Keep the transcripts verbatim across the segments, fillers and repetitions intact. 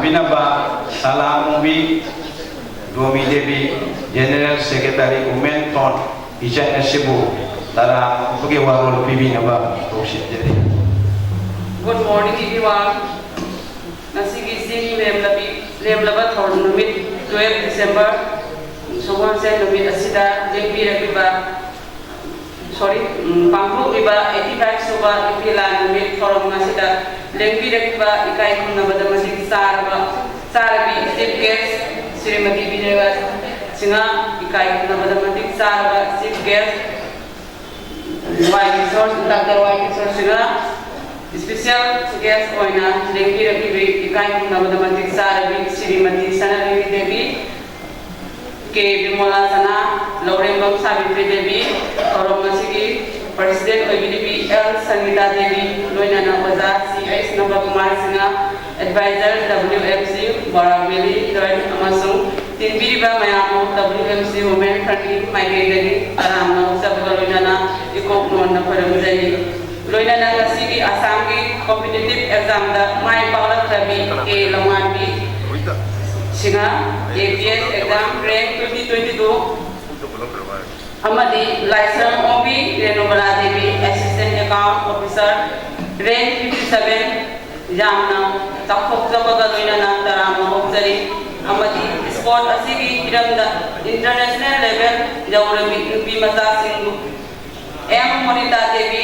ꯄꯤꯅꯕ ꯁꯂꯥꯃꯨꯕꯤ ꯗꯣꯃꯤ Devi, General Secretary Women Front, ꯏꯆꯟ ꯑꯁꯤꯕꯨ ꯇꯔꯥ ꯑꯃꯒꯤ ꯋꯥꯔꯣꯜ ꯄꯤꯕꯤꯅꯕ ꯀꯧꯁꯤꯟꯖꯔꯤ꯫ Good morning, everyone. ꯉꯁꯤꯒꯤ ꯆꯤꯡ ꯂꯦꯝꯂꯕꯤ, ꯂꯦꯝꯂꯕ ꯊꯧꯔꯝ ꯅꯨꯃꯤꯠ, twelve December, ꯁꯒꯣꯜꯁꯦꯟ ꯅꯨꯃꯤꯠ ꯑꯁꯤꯗ ꯂꯦꯡꯕꯤꯔꯛꯂꯤꯕ, sorry, ꯎꯝ, ꯄꯥꯡꯊꯣꯛꯂꯤꯕ eighty five ꯁꯨꯕ ꯏꯐꯤꯂꯥ ꯅꯨꯃꯤꯠ ꯊꯧꯔꯝ ꯑꯁꯤꯗ ꯂꯦꯡꯕꯤꯔꯛꯂꯤꯕ ꯏꯀꯥꯏ ꯈꯨꯝꯅꯕꯗ ꯃꯇꯤꯛ ꯆꯥꯔꯕ, ꯆꯥꯔꯕꯤ Chief Guest ꯁ꯭ꯔꯤꯃꯇꯤ ꯕꯤꯅꯦꯕ ꯁꯤꯡꯍ, ꯏꯀꯥꯏ ꯈꯨꯝꯅꯕꯗ ꯃꯇꯤꯛ ꯆꯥꯔꯕ Chief Guest ꯋꯥꯏ ꯀꯤꯁꯣꯔ, ꯗꯥꯛꯇꯔ ꯋꯥꯏ ꯀꯤꯁꯣꯔ ꯁꯤꯡꯍ, special guest ꯑꯣꯏꯅ ꯂꯦꯡꯕꯤꯔꯛꯂꯤꯕꯤ ꯏꯀꯥꯏ ꯈꯨꯝꯅꯕꯗ ꯃꯇꯤꯛ ꯆꯥꯔꯕꯤ ꯁ꯭ꯔꯤꯃꯇꯤ ꯁꯅꯥꯔꯤꯕꯤ ꯗꯦꯕꯤ, ꯀꯦ ꯕꯤꯃꯣꯂꯥ ꯁꯅꯥ, ꯂꯧꯔꯦꯝꯕꯝ ꯁꯥꯕꯤꯇ꯭ꯔꯤ ꯗꯦꯕꯤ, ꯊꯧꯔꯝ ꯑꯁꯤꯒꯤ President ꯑꯣꯏꯕꯤꯔꯤꯕꯤ ꯑꯦꯜ ꯁꯪꯒꯤꯇꯥ ꯗꯦꯕꯤ, ꯂꯣꯏꯅꯅ ꯑꯣꯖꯥ C H Nabakumar Singh, Advisor W M C Barak valley join ꯑꯃꯁꯨꯡ ꯇꯤꯟꯕꯤꯔꯤꯕ ꯃꯌꯥꯝꯕꯨ W M C Women Frontꯀꯤ ꯃꯥꯏꯀꯩꯗꯒꯤ ꯇꯔꯥꯝꯅ ꯑꯣꯛꯆꯕꯒ ꯂꯣꯏꯅꯅ ꯏꯀꯣꯛ ꯅꯣꯟꯅ ꯈꯣꯏꯔꯝꯖꯔꯤ꯫ ꯂꯣꯏꯅꯅ ꯉꯁꯤꯒꯤ ꯑꯁꯥꯝꯒꯤ competitive examꯗ my ꯄꯥꯛꯂꯛꯇ꯭ꯔꯕꯤ K ꯂꯧꯉꯥꯟꯕꯤ Singh, A P S exam rank twenty twenty two, ꯑꯃꯗꯤ ꯂꯥꯏꯁ꯭ꯔꯝ ꯑꯣꯡꯕꯤ Renubala Devi, Assistant Account Officer, rank fifty seven, ꯌꯥꯝꯅ ꯆꯥꯎꯊꯣꯛꯆꯕꯒ ꯂꯣꯏꯅꯅ ꯇꯔꯥꯝꯅ ꯑꯣꯛꯆꯔꯤ꯫ ꯑꯃꯗꯤ sport ꯑꯁꯤꯒꯤ ꯍꯤꯔꯝꯗ international level ꯌꯧꯔꯕꯤ ꯅꯨꯄꯤ ꯃꯆꯥꯁꯤꯡꯕꯨ ꯑꯦꯝ ꯃꯣꯅꯤꯇꯥ ꯗꯦꯕꯤ,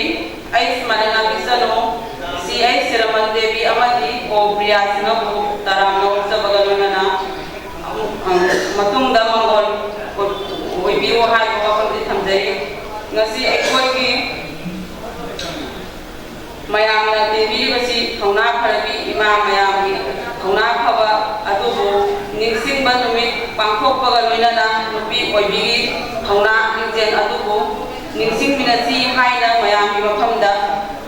ꯑꯩꯆ ꯃꯅꯦꯉꯥ ꯕꯤꯁꯅꯨ, ꯁꯤ ꯑꯩꯆ ꯁꯤꯔꯃꯟ ꯗꯦꯕꯤ ꯑꯃꯗꯤ ꯑꯣ ꯄ꯭ꯔꯤꯌꯥ ꯁꯤꯡꯍꯕꯨ ꯇꯔꯥꯝꯅ ꯑꯣꯛꯆꯕꯒ ꯂꯣꯏꯅꯅ ꯑꯃꯨꯛ, ꯑ, ꯃꯇꯨꯡꯗ ꯃꯪꯒꯣꯜ ꯑꯣꯏꯕꯤꯌꯨ ꯍꯥꯏꯕ ꯋꯥꯐꯝꯁꯤ ꯊꯝꯖꯔꯤ꯫ ꯉꯁꯤ ꯑꯩꯈꯣꯏꯒꯤ ꯃꯌꯥꯝꯅ ꯇꯤꯟꯕꯤꯔꯤꯕꯁꯤ ꯊꯧꯅꯥ ꯐꯔꯕꯤ ꯏꯃꯥ ꯃꯌꯥꯝꯒꯤ ꯊꯧꯅꯥ ꯐꯕ ꯑꯗꯨꯕꯨ ꯅꯤꯡꯁꯤꯡꯕ ꯅꯨꯃꯤꯠ ꯄꯥꯡꯊꯣꯛꯄꯒ ꯂꯣꯏꯅꯅ ꯅꯨꯄꯤ ꯑꯣꯏꯕꯤꯒꯤ ꯊꯧꯅꯥ ꯂꯤꯡꯖꯦꯜ ꯑꯗꯨꯕꯨ ꯅꯤꯡꯁꯤꯡꯃꯤꯟꯅꯁꯤ ꯍꯥꯏꯅ ꯃꯌꯥꯝꯒꯤ ꯃꯐꯝꯗ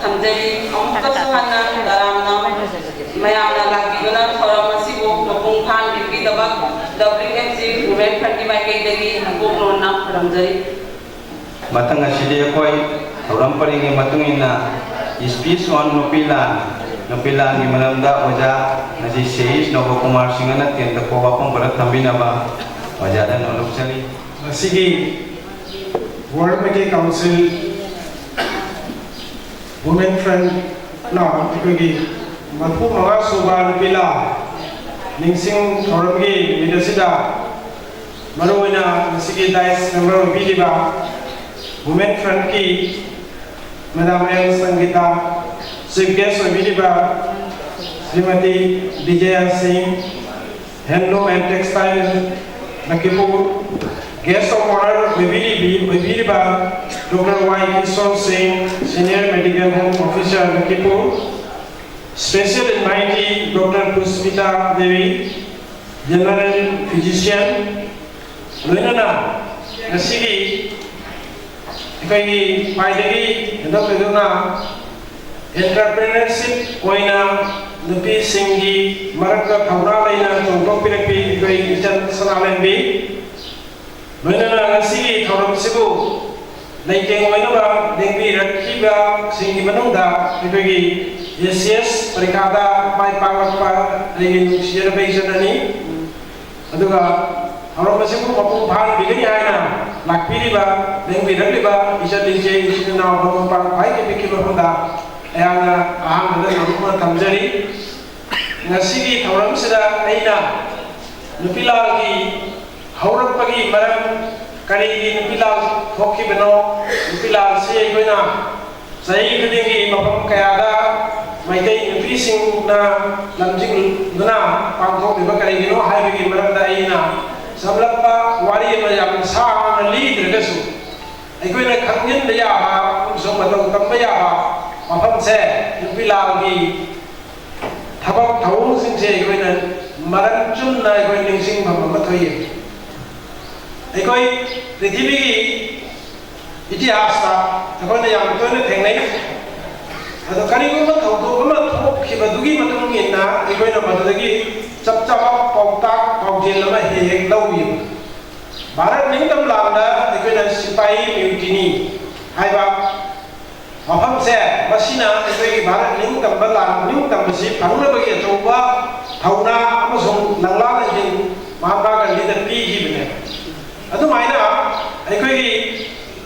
ꯊꯝꯖꯔꯤ꯫ ꯑꯃꯨꯛꯀꯁꯨ ꯍꯟꯅ ꯇꯔꯥꯝꯅ ꯃꯌꯥꯝꯅ ꯂꯥꯛꯄꯤꯗꯨꯅ ꯊꯧꯔꯝ ꯑꯁꯤꯕꯨ ꯃꯄꯨꯡ ꯐꯥꯍꯟꯕꯤꯕꯒꯤꯗꯃꯛ W M C Women Frontꯀꯤ ꯃꯥꯏꯀꯩꯗꯒꯤ ꯏꯀꯣꯛ ꯅꯣꯟꯅ ꯈꯨꯔꯨꯝꯖꯔꯤ꯫ ꯃꯊꯪ ꯑꯁꯤꯗꯤ ꯑꯩꯈꯣꯏ ꯊꯧꯔꯝ ꯄꯔꯤꯡꯒꯤ ꯃꯇꯨꯡ ꯏꯟꯅ Speech on ꯅꯨꯄꯤ ꯂꯥꯟ ꯅꯨꯄꯤ ꯂꯥꯟꯒꯤ ꯃꯔꯝꯗ ꯑꯣꯖꯥ ꯉꯁꯤ ꯁꯦ ꯏꯁ ꯅꯣꯕꯀꯨꯃꯥꯔ ꯁꯤꯡꯍꯅ ꯇꯦꯟꯇꯛꯄ ꯋꯥꯐꯝ ꯈꯔ ꯊꯝꯕꯤꯅꯕ ꯑꯣꯖꯥꯗ ꯅꯣꯂꯨꯛꯆꯔꯤ꯫ ꯉꯁꯤꯒꯤ World Meitei Council Women Front ꯅ ꯑꯩꯈꯣꯏꯒꯤ ꯃꯔꯤꯐꯨ ꯃꯉꯥ ꯁꯨꯕ ꯅꯨꯄꯤ ꯂꯥꯟ ꯅꯤꯡꯁꯤꯡ ꯊꯧꯔꯝꯒꯤ ꯅꯨꯃꯤꯠ ꯑꯁꯤꯗ ꯃꯔꯨꯑꯣꯏꯅ ꯉꯁꯤꯒꯤ dais member ꯑꯣꯏꯕꯤꯔꯤꯕ Women Front ꯀꯤ Madam L ꯁꯪꯒꯤꯇꯥ, Chief Guest ꯑꯣꯏꯕꯤꯔꯤꯕ Shrimati Bijaya ꯁꯤꯡ, Handloom and Textile ꯂꯈꯤꯄꯨꯔ, Guest of Honor ꯑꯣꯏꯕꯤꯔꯤꯕꯤ ꯑꯣꯏꯕꯤꯔꯤꯕ Doctor Y Kishore ꯁꯤꯡ, Senior Medical Home Officer ꯂꯈꯤꯄꯨꯔ, Special Invitee Doctor ꯄꯨꯁꯄꯤꯇꯥ Devi, General Physician, ꯂꯣꯏꯅꯅ ꯉꯁꯤꯒꯤ ꯑꯩꯈꯣꯏꯒꯤ ꯈ꯭ꯋꯥꯏꯗꯒꯤ ꯍꯦꯟꯗꯣꯛ ꯊꯣꯏꯗꯣꯛꯅ entrepreneurship ꯑꯣꯏꯅ ꯅꯨꯄꯤꯁꯤꯡꯒꯤ ꯃꯔꯛꯇ ꯊꯧꯅꯥ ꯂꯩꯅ ꯆꯣꯡꯊꯣꯛꯄꯤꯔꯛꯄꯤ ꯑꯩꯈꯣꯏ ꯏꯆꯟ ꯁꯅꯥꯂꯦꯝꯕꯤ, ꯂꯣꯏꯅꯅ ꯉꯁꯤꯒꯤ ꯊꯧꯔꯝꯁꯤꯕꯨ ꯂꯩꯇꯦꯡ ꯑꯣꯏꯅꯕ ꯂꯦꯡꯕꯤꯔꯛꯈꯤꯕꯁꯤꯡꯒꯤ ꯃꯅꯨꯡꯗ ꯑꯩꯈꯣꯏꯒꯤ ꯑꯦ ꯁꯤ ꯑꯦꯁ ꯄꯔꯤꯈꯥꯗ ꯃꯥꯏ ꯄꯥꯛꯂꯛꯄ ꯑꯩꯒꯤ ꯅꯨꯡꯁꯤꯖꯔꯕ ꯏꯆꯟ ꯑꯅꯤ, ꯑꯗꯨꯒ ꯊꯧꯔꯝ ꯑꯁꯤꯕꯨ ꯃꯄꯨꯡ ꯐꯥꯍꯟꯕꯤꯒꯅꯤ ꯍꯥꯏꯅ ꯂꯥꯛꯄꯤꯔꯤꯕ, ꯂꯦꯡꯕꯤꯔꯛꯂꯤꯕ ꯏꯆꯟ ꯏꯆꯦ, ꯏꯆꯤꯟ ꯏꯅꯥꯎ, ꯃꯔꯨꯞ ꯃꯄꯥꯡ ꯈ꯭ꯋꯥꯏꯗꯒꯤ ꯄꯤꯛꯈꯤꯕ ꯑꯃꯗ ꯑꯩꯍꯥꯛꯅ ꯑꯍꯥꯟꯕꯗ ꯅꯣꯂꯨꯛꯅ ꯊꯝꯖꯔꯤ꯫ ꯉꯁꯤꯒꯤ ꯊꯧꯔꯝꯁꯤꯗ ꯑꯩꯅ ꯅꯨꯄꯤ ꯂꯥꯟꯒꯤ ꯍꯧꯔꯛꯄꯒꯤ ꯃꯔꯝ, ꯀꯔꯤꯒꯤ ꯅꯨꯄꯤ ꯂꯥꯟ ꯊꯣꯛꯈꯤꯕꯅꯣ, ꯅꯨꯄꯤ ꯂꯥꯟꯁꯤ ꯑꯩꯈꯣꯏꯅ ꯆꯍꯤ ꯈꯨꯗꯤꯡꯒꯤ ꯃꯐꯝ ꯀꯌꯥꯗ ꯃꯩꯇꯩ ꯅꯨꯄꯤꯁꯤꯡꯅ ꯂꯝꯖꯤꯡꯗꯨꯅ ꯄꯥꯡꯊꯣꯛꯂꯤꯕ ꯀꯔꯤꯒꯤꯅꯣ ꯍꯥꯏꯕꯒꯤ ꯃꯔꯝꯗ ꯑꯩꯅ ꯁꯝꯂꯞꯄ ꯋꯥꯔꯤ ꯑꯃ ꯌꯥꯝ ꯁꯥꯡꯅ ꯂꯤꯗ꯭ꯔꯒꯁꯨ, ꯑꯩꯈꯣꯏꯅ ꯈꯪꯖꯤꯟꯕ ꯌꯥꯕ ꯑꯃꯁꯨꯡ ꯃꯇꯧ ꯇꯝꯕ ꯌꯥꯕ ꯃꯐꯝꯁꯦ ꯅꯨꯄꯤ ꯂꯥꯟꯒꯤ ꯊꯕꯛ ꯊꯧꯑꯣꯡꯁꯤꯡꯁꯦ ꯑꯩꯈꯣꯏꯅ ꯃꯔꯝ ꯆꯨꯝꯅ ꯑꯩꯈꯣꯏ ꯅꯤꯡꯁꯤꯡꯐꯝ ꯑꯃ ꯊꯣꯛꯏ꯫ ꯑꯩꯈꯣꯏ ꯄ꯭ꯔꯤꯊꯤꯕꯤꯒꯤ ꯏꯇꯤꯍꯥꯁꯇ ꯑꯩꯈꯣꯏꯅ ꯌꯥꯝ ꯇꯣꯏꯅ ꯊꯦꯡꯅꯩ꯫ ꯑꯗꯣ ꯀꯔꯤꯒꯨꯝꯕ ꯊꯧꯗꯣꯛ ꯑꯃ ꯊꯣꯛꯈꯤꯕꯗꯨꯒꯤ ꯃꯇꯨꯡ ꯏꯟꯅ ꯑꯩꯈꯣꯏꯅ ꯃꯗꯨꯗꯒꯤ ꯆꯞ ꯆꯥꯕ ꯄꯥꯎꯇꯥꯛ ꯄꯥꯎꯖꯦꯜ ꯑꯃ ꯍꯦꯛ ꯍꯦꯛ ꯂꯧꯏ꯫ ꯚꯥꯔꯠ ꯅꯤꯡꯇꯝ ꯂꯥꯟꯗ ꯑꯩꯈꯣꯏꯅ ꯁꯤꯄꯥꯍꯤ ꯃ꯭ꯌꯨꯇꯤꯅꯤ ꯍꯥꯏꯕ ꯃꯐꯝꯁꯦ, ꯃꯁꯤꯅ ꯑꯩꯈꯣꯏꯒꯤ ꯚꯥꯔꯠ ꯅꯤꯡꯇꯝꯕ ꯂꯥꯟ, ꯅꯤꯡꯇꯝꯕꯁꯤ ꯐꯪꯅꯕꯒꯤ ꯑꯆꯧꯕ ꯊꯧꯅꯥ ꯑꯃꯁꯨꯡ ꯂꯪꯂꯥ ꯂꯪꯖꯤꯡ ꯃꯍꯥꯠꯃꯥ ꯒꯥꯟꯙꯤꯗ ꯄꯤꯈꯤꯕꯅꯦ꯫ ꯑꯗꯨꯃꯥꯏꯅ ꯑꯩꯈꯣꯏꯒꯤ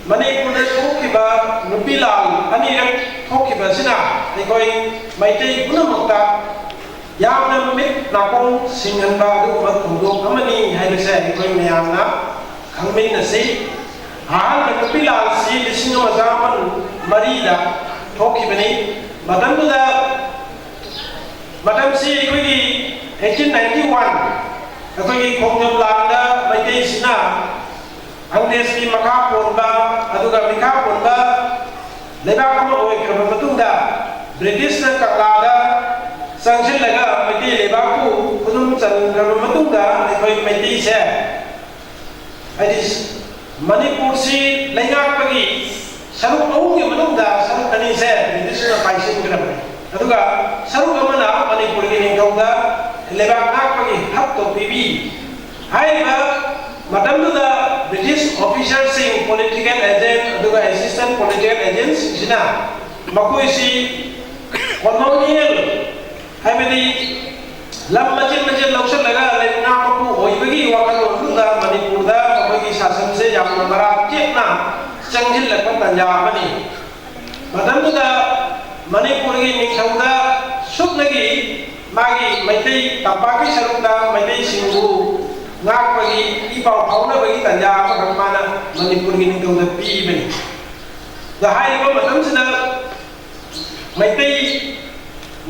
ꯃꯅꯤꯄꯨꯔꯗ ꯊꯣꯛꯈꯤꯕ ꯅꯨꯄꯤ ꯂꯥꯜ ꯑꯅꯤꯔꯛ ꯊꯣꯛꯈꯤꯕ ꯑꯁꯤꯅ ꯑꯩꯈꯣꯏ ꯃꯩꯇꯩ ꯄꯨꯝꯅꯃꯛꯇ ꯌꯥꯝꯅ ꯃꯤꯠ ꯅꯥꯀꯣꯡ ꯁꯤꯡꯍꯟꯕ ꯑꯗꯨꯒꯨꯝꯕ ꯊꯧꯗꯣꯛ ꯑꯃꯅꯤ ꯍꯥꯏꯕꯁꯦ ꯑꯩꯈꯣꯏ ꯃꯌꯥꯝꯅ ꯈꯪꯃꯤꯟꯅꯁꯤ꯫ ꯑꯍꯥꯟꯕ ꯅꯨꯄꯤ ꯂꯥꯜꯁꯤ ꯂꯤꯁꯤꯡ ꯑꯃ ꯆꯥꯃꯥꯄꯟ ꯃꯔꯤꯗ ꯊꯣꯛꯈꯤꯕꯅꯤ꯫ ꯃꯇꯝꯗꯨꯗ, ꯃꯇꯝꯁꯤ ꯑꯩꯈꯣꯏꯒꯤ eighteen ninety one, ꯑꯩꯈꯣꯏꯒꯤ ꯈꯣꯡꯖꯣꯝ ꯂꯥꯟꯗ ꯃꯩꯇꯩꯁꯤꯅ ꯑꯪꯒ꯭ꯔꯦꯖꯀꯤ ꯃꯈꯥ ꯄꯣꯟꯕ, ꯑꯗꯨꯒ ꯃꯤꯈꯥ ꯄꯣꯟꯕ ꯂꯩꯕꯥꯛ ꯑꯃ ꯑꯣꯏꯈ꯭ꯔꯕ ꯃꯇꯨꯡꯗ, ꯕ꯭ꯔꯤꯇꯤꯁꯅ ꯀꯪꯂꯥꯗ ꯆꯪꯁꯤꯜꯂꯒ ꯃꯩꯇꯩ ꯂꯩꯕꯥꯛꯄꯨ ꯈꯨꯗꯨꯝ ꯆꯟꯈ꯭ꯔꯕ ꯃꯇꯨꯡꯗ, ꯑꯩꯈꯣꯏ ꯃꯩꯇꯩꯁꯦ, ꯍꯥꯏꯗꯤ, ꯃꯅꯤꯄꯨꯔꯁꯤ ꯂꯩꯉꯥꯛꯄꯒꯤ ꯁꯔꯨꯛ ꯑꯍꯨꯝꯒꯤ ꯃꯅꯨꯡꯗ ꯁꯔꯨꯛ ꯑꯅꯤꯁꯦ ꯕ꯭ꯔꯤꯇꯤꯁꯅ ꯄꯥꯏꯁꯤꯟꯈ꯭ꯔꯕꯅꯤ꯫ ꯑꯗꯨꯒ ꯁꯔꯨꯛ ꯑꯃꯅ ꯃꯅꯤꯄꯨꯔꯒꯤ ꯅꯤꯡꯊꯧꯗ ꯂꯩꯕꯥꯛ ꯉꯥꯛꯄꯒꯤ ꯍꯛꯇꯣ ꯄꯤꯕꯤ꯫ ꯍꯥꯏꯔꯤꯕ ꯃꯇꯝꯗꯨꯗ ꯕ꯭ꯔꯤꯇꯤꯁ ꯑꯣꯐꯤꯁꯔꯁꯤꯡ, ꯄꯣꯂꯤꯇꯤꯀꯦꯜ ꯑꯦꯖꯦꯟ, ꯑꯗꯨꯒ ꯑꯦꯁꯤꯁꯇꯦꯟ ꯄꯣꯂꯤꯇꯤꯀꯦꯜ ꯑꯦꯖꯦꯟꯁꯤꯡꯁꯤꯅ ꯃꯈꯣꯏꯁꯤ ꯀꯣꯂꯣꯅꯤꯌꯦꯜ, ꯍꯥꯏꯕꯗꯤ ꯂꯝ ꯃꯆꯦꯠ ꯃꯆꯦꯠ ꯂꯧꯁꯤꯜꯂꯒ ꯂꯩꯉꯥꯛ ꯃꯄꯨ ꯑꯣꯏꯕꯒꯤ ꯋꯥꯈꯜꯂꯣꯟꯗꯨꯗ ꯃꯅꯤꯄꯨꯔꯗ ꯃꯈꯣꯏꯒꯤ ꯁꯥꯁꯟꯁꯦ ꯌꯥꯝꯅ ꯃꯔꯥ ꯆꯦꯠꯅ ꯆꯪꯁꯤꯜꯂꯛꯄ ꯇꯥꯟꯖꯥ ꯑꯃꯅꯤ꯫ ꯃꯇꯝꯗꯨꯗ ꯃꯅꯤꯄꯨꯔꯒꯤ ꯅꯤꯡꯊꯧꯗ ꯁꯨꯞꯅꯒꯤ ꯃꯥꯒꯤ ꯃꯩꯇꯩ ꯇꯝꯄꯥꯛꯀꯤ ꯁꯔꯨꯛꯇ ꯃꯩꯇꯩꯁꯤꯡꯕꯨ ꯉꯥꯛꯄꯒꯤ, ꯏ ꯄꯥꯎ ꯐꯥꯎꯅꯕꯒꯤ ꯇꯥꯟꯖꯥ ꯑꯃꯈꯛ ꯃꯥꯅ ꯃꯅꯤꯄꯨꯔꯒꯤ ꯅꯤꯡꯊꯧꯗ ꯄꯤꯕꯅꯤ꯫ ꯑꯗ ꯍꯥꯏꯔꯤꯕ ꯃꯇꯝꯁꯤꯗ ꯃꯩꯇꯩ